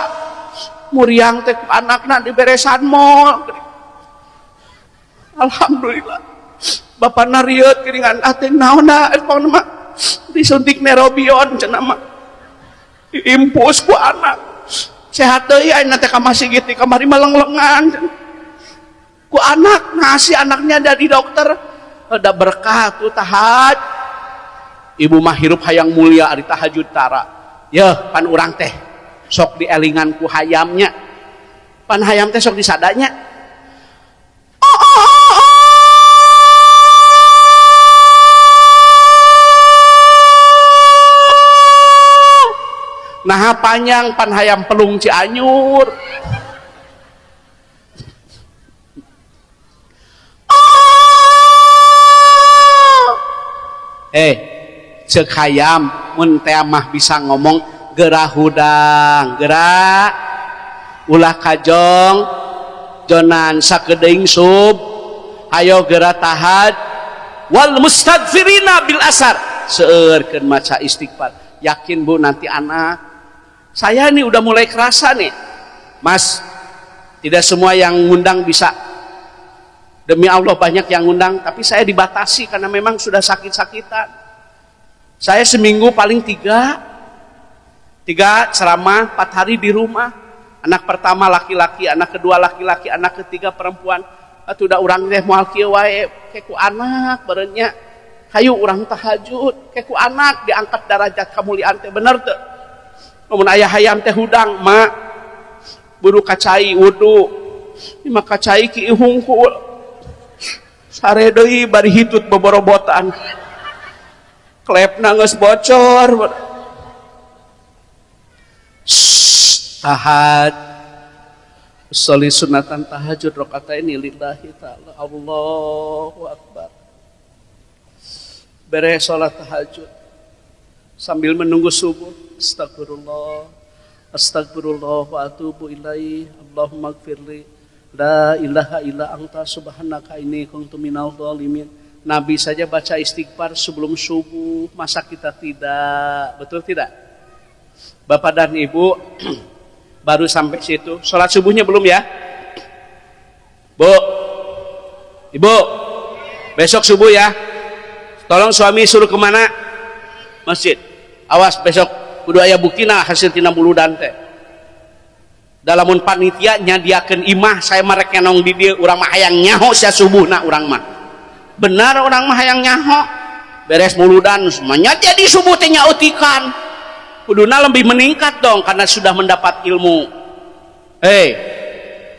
Muriang teh ku anakna diberesan mall. Alhamdulillah. Bapak narieut geuningan ate naonna eta mah, disuntik Neurobion cenah mah. Diimpus ku anak. Sehat deui ayeuna teh ka masjid, di kamari malenglengan. Ku anak ngasih anaknya jadi dokter. Ada berkah tuh tahaj. Ibu mah hirup hayang mulia ari tahajud tara. Yeuh pan urang teh sok dielingan ku hayamnya. Pan hayam teh sok disadanya. Nah panjang pan hayam pelung Cianjur. Cek hayam mun teh mah bisa ngomong gerah hudang, gerak ulah kajong jonan sakedeung sub, ayo gerak tahad wal mustagfirina bil asar, seueurkeun maca istighfar. Yakin Bu nanti anak saya nih udah mulai kerasa nih, Mas, tidak semua yang ngundang bisa. Demi Allah banyak yang ngundang, tapi saya dibatasi karena memang sudah sakit-sakitan. Saya seminggu paling tiga ceramah, 4 hari di rumah. Anak pertama laki-laki, anak kedua laki-laki, anak ketiga perempuan. Atuh da urang teh moal kieu wae, ke ku anak barenya. Hayu urang tahajud, ke ku anak diangkat derajat kamuliaan teh, bener teu? Lamun aya hayam teh hudang, mak buru kacai wudu. Ieu mah kacai ki hungkul. Sare deui bari hitut boborobotan. Klepna geus bocor. Tahaj. Sholli sunatan tahajud rakaataini lillahi ta'ala. Allahu akbar. Beres sholat tahajud sambil menunggu subuh, astagfirullah, astagfirullah wa atubu ilaih, Allahumma gfirli, la ilaha illa anta subhanaka inni kuntu minal zalimin. Nabi saja baca istighfar sebelum subuh, masa kita tidak? Betul tidak? Bapak dan Ibu baru sampai situ. Sholat subuhnya belum ya? Bu, Ibu, besok subuh ya. Tolong suami suruh kemana? Masjid. Awas besok kudu aya buktina hasil tina muludan teh. Dalamun panitia nyadiakeun imah, saya mah rek ngenong di dieu, urang mah hayang nyaho sia subuhna urang mah. Benar urang mah hayang nyaho. Beres muludan semuanya jadi subuh teh nyautikan. Kuduna lebih meningkat dong karena sudah mendapat ilmu. Hei,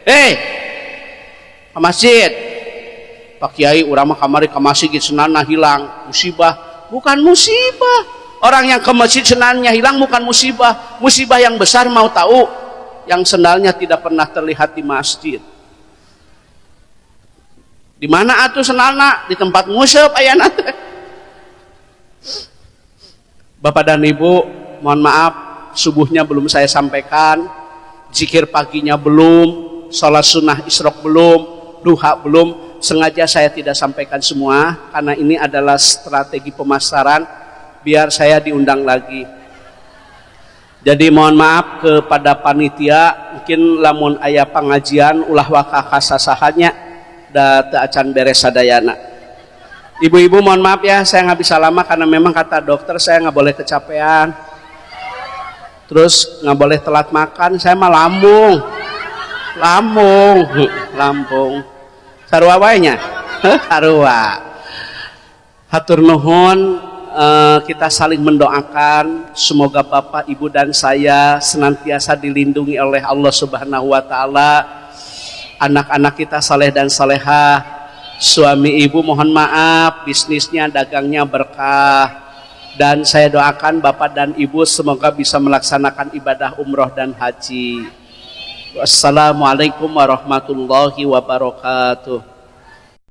hei, ke masjid. Pak Kiai urang mah kamari ke masjid senana hilang, musibah. Bukan musibah. Orang yang ke masjid senannya hilang bukan musibah. Musibah yang besar mau tahu, yang sendalnya tidak pernah terlihat di masjid. Di mana atuh sendalna? Di tempat nguseup ayana teh. Bapak dan Ibu, mohon maaf, subuhnya belum saya sampaikan, zikir paginya belum, sholat sunnah isyraq belum, duha belum. Sengaja saya tidak sampaikan semua karena ini adalah strategi pemasaran biar saya diundang lagi. Jadi mohon maaf kepada panitia, mungkin lamun aya pengajian ulah waka kasasahannya da teu acan beres sadayana. Ibu-ibu mohon maaf ya, saya nggak bisa lama karena memang kata dokter saya nggak boleh kecapean. Terus nggak boleh telat makan, saya mah lambung. Lambung, lambung. Sarua wae nya? Sarua. Hatur nuhun, kita saling mendoakan semoga Bapak, Ibu dan saya senantiasa dilindungi oleh Allah Subhanahu wa taala. Anak-anak kita saleh dan salehah, suami ibu mohon maaf, bisnisnya, dagangnya berkah. Dan saya doakan Bapak dan Ibu semoga bisa melaksanakan ibadah umroh dan haji. Wassalamualaikum warahmatullahi wabarakatuh.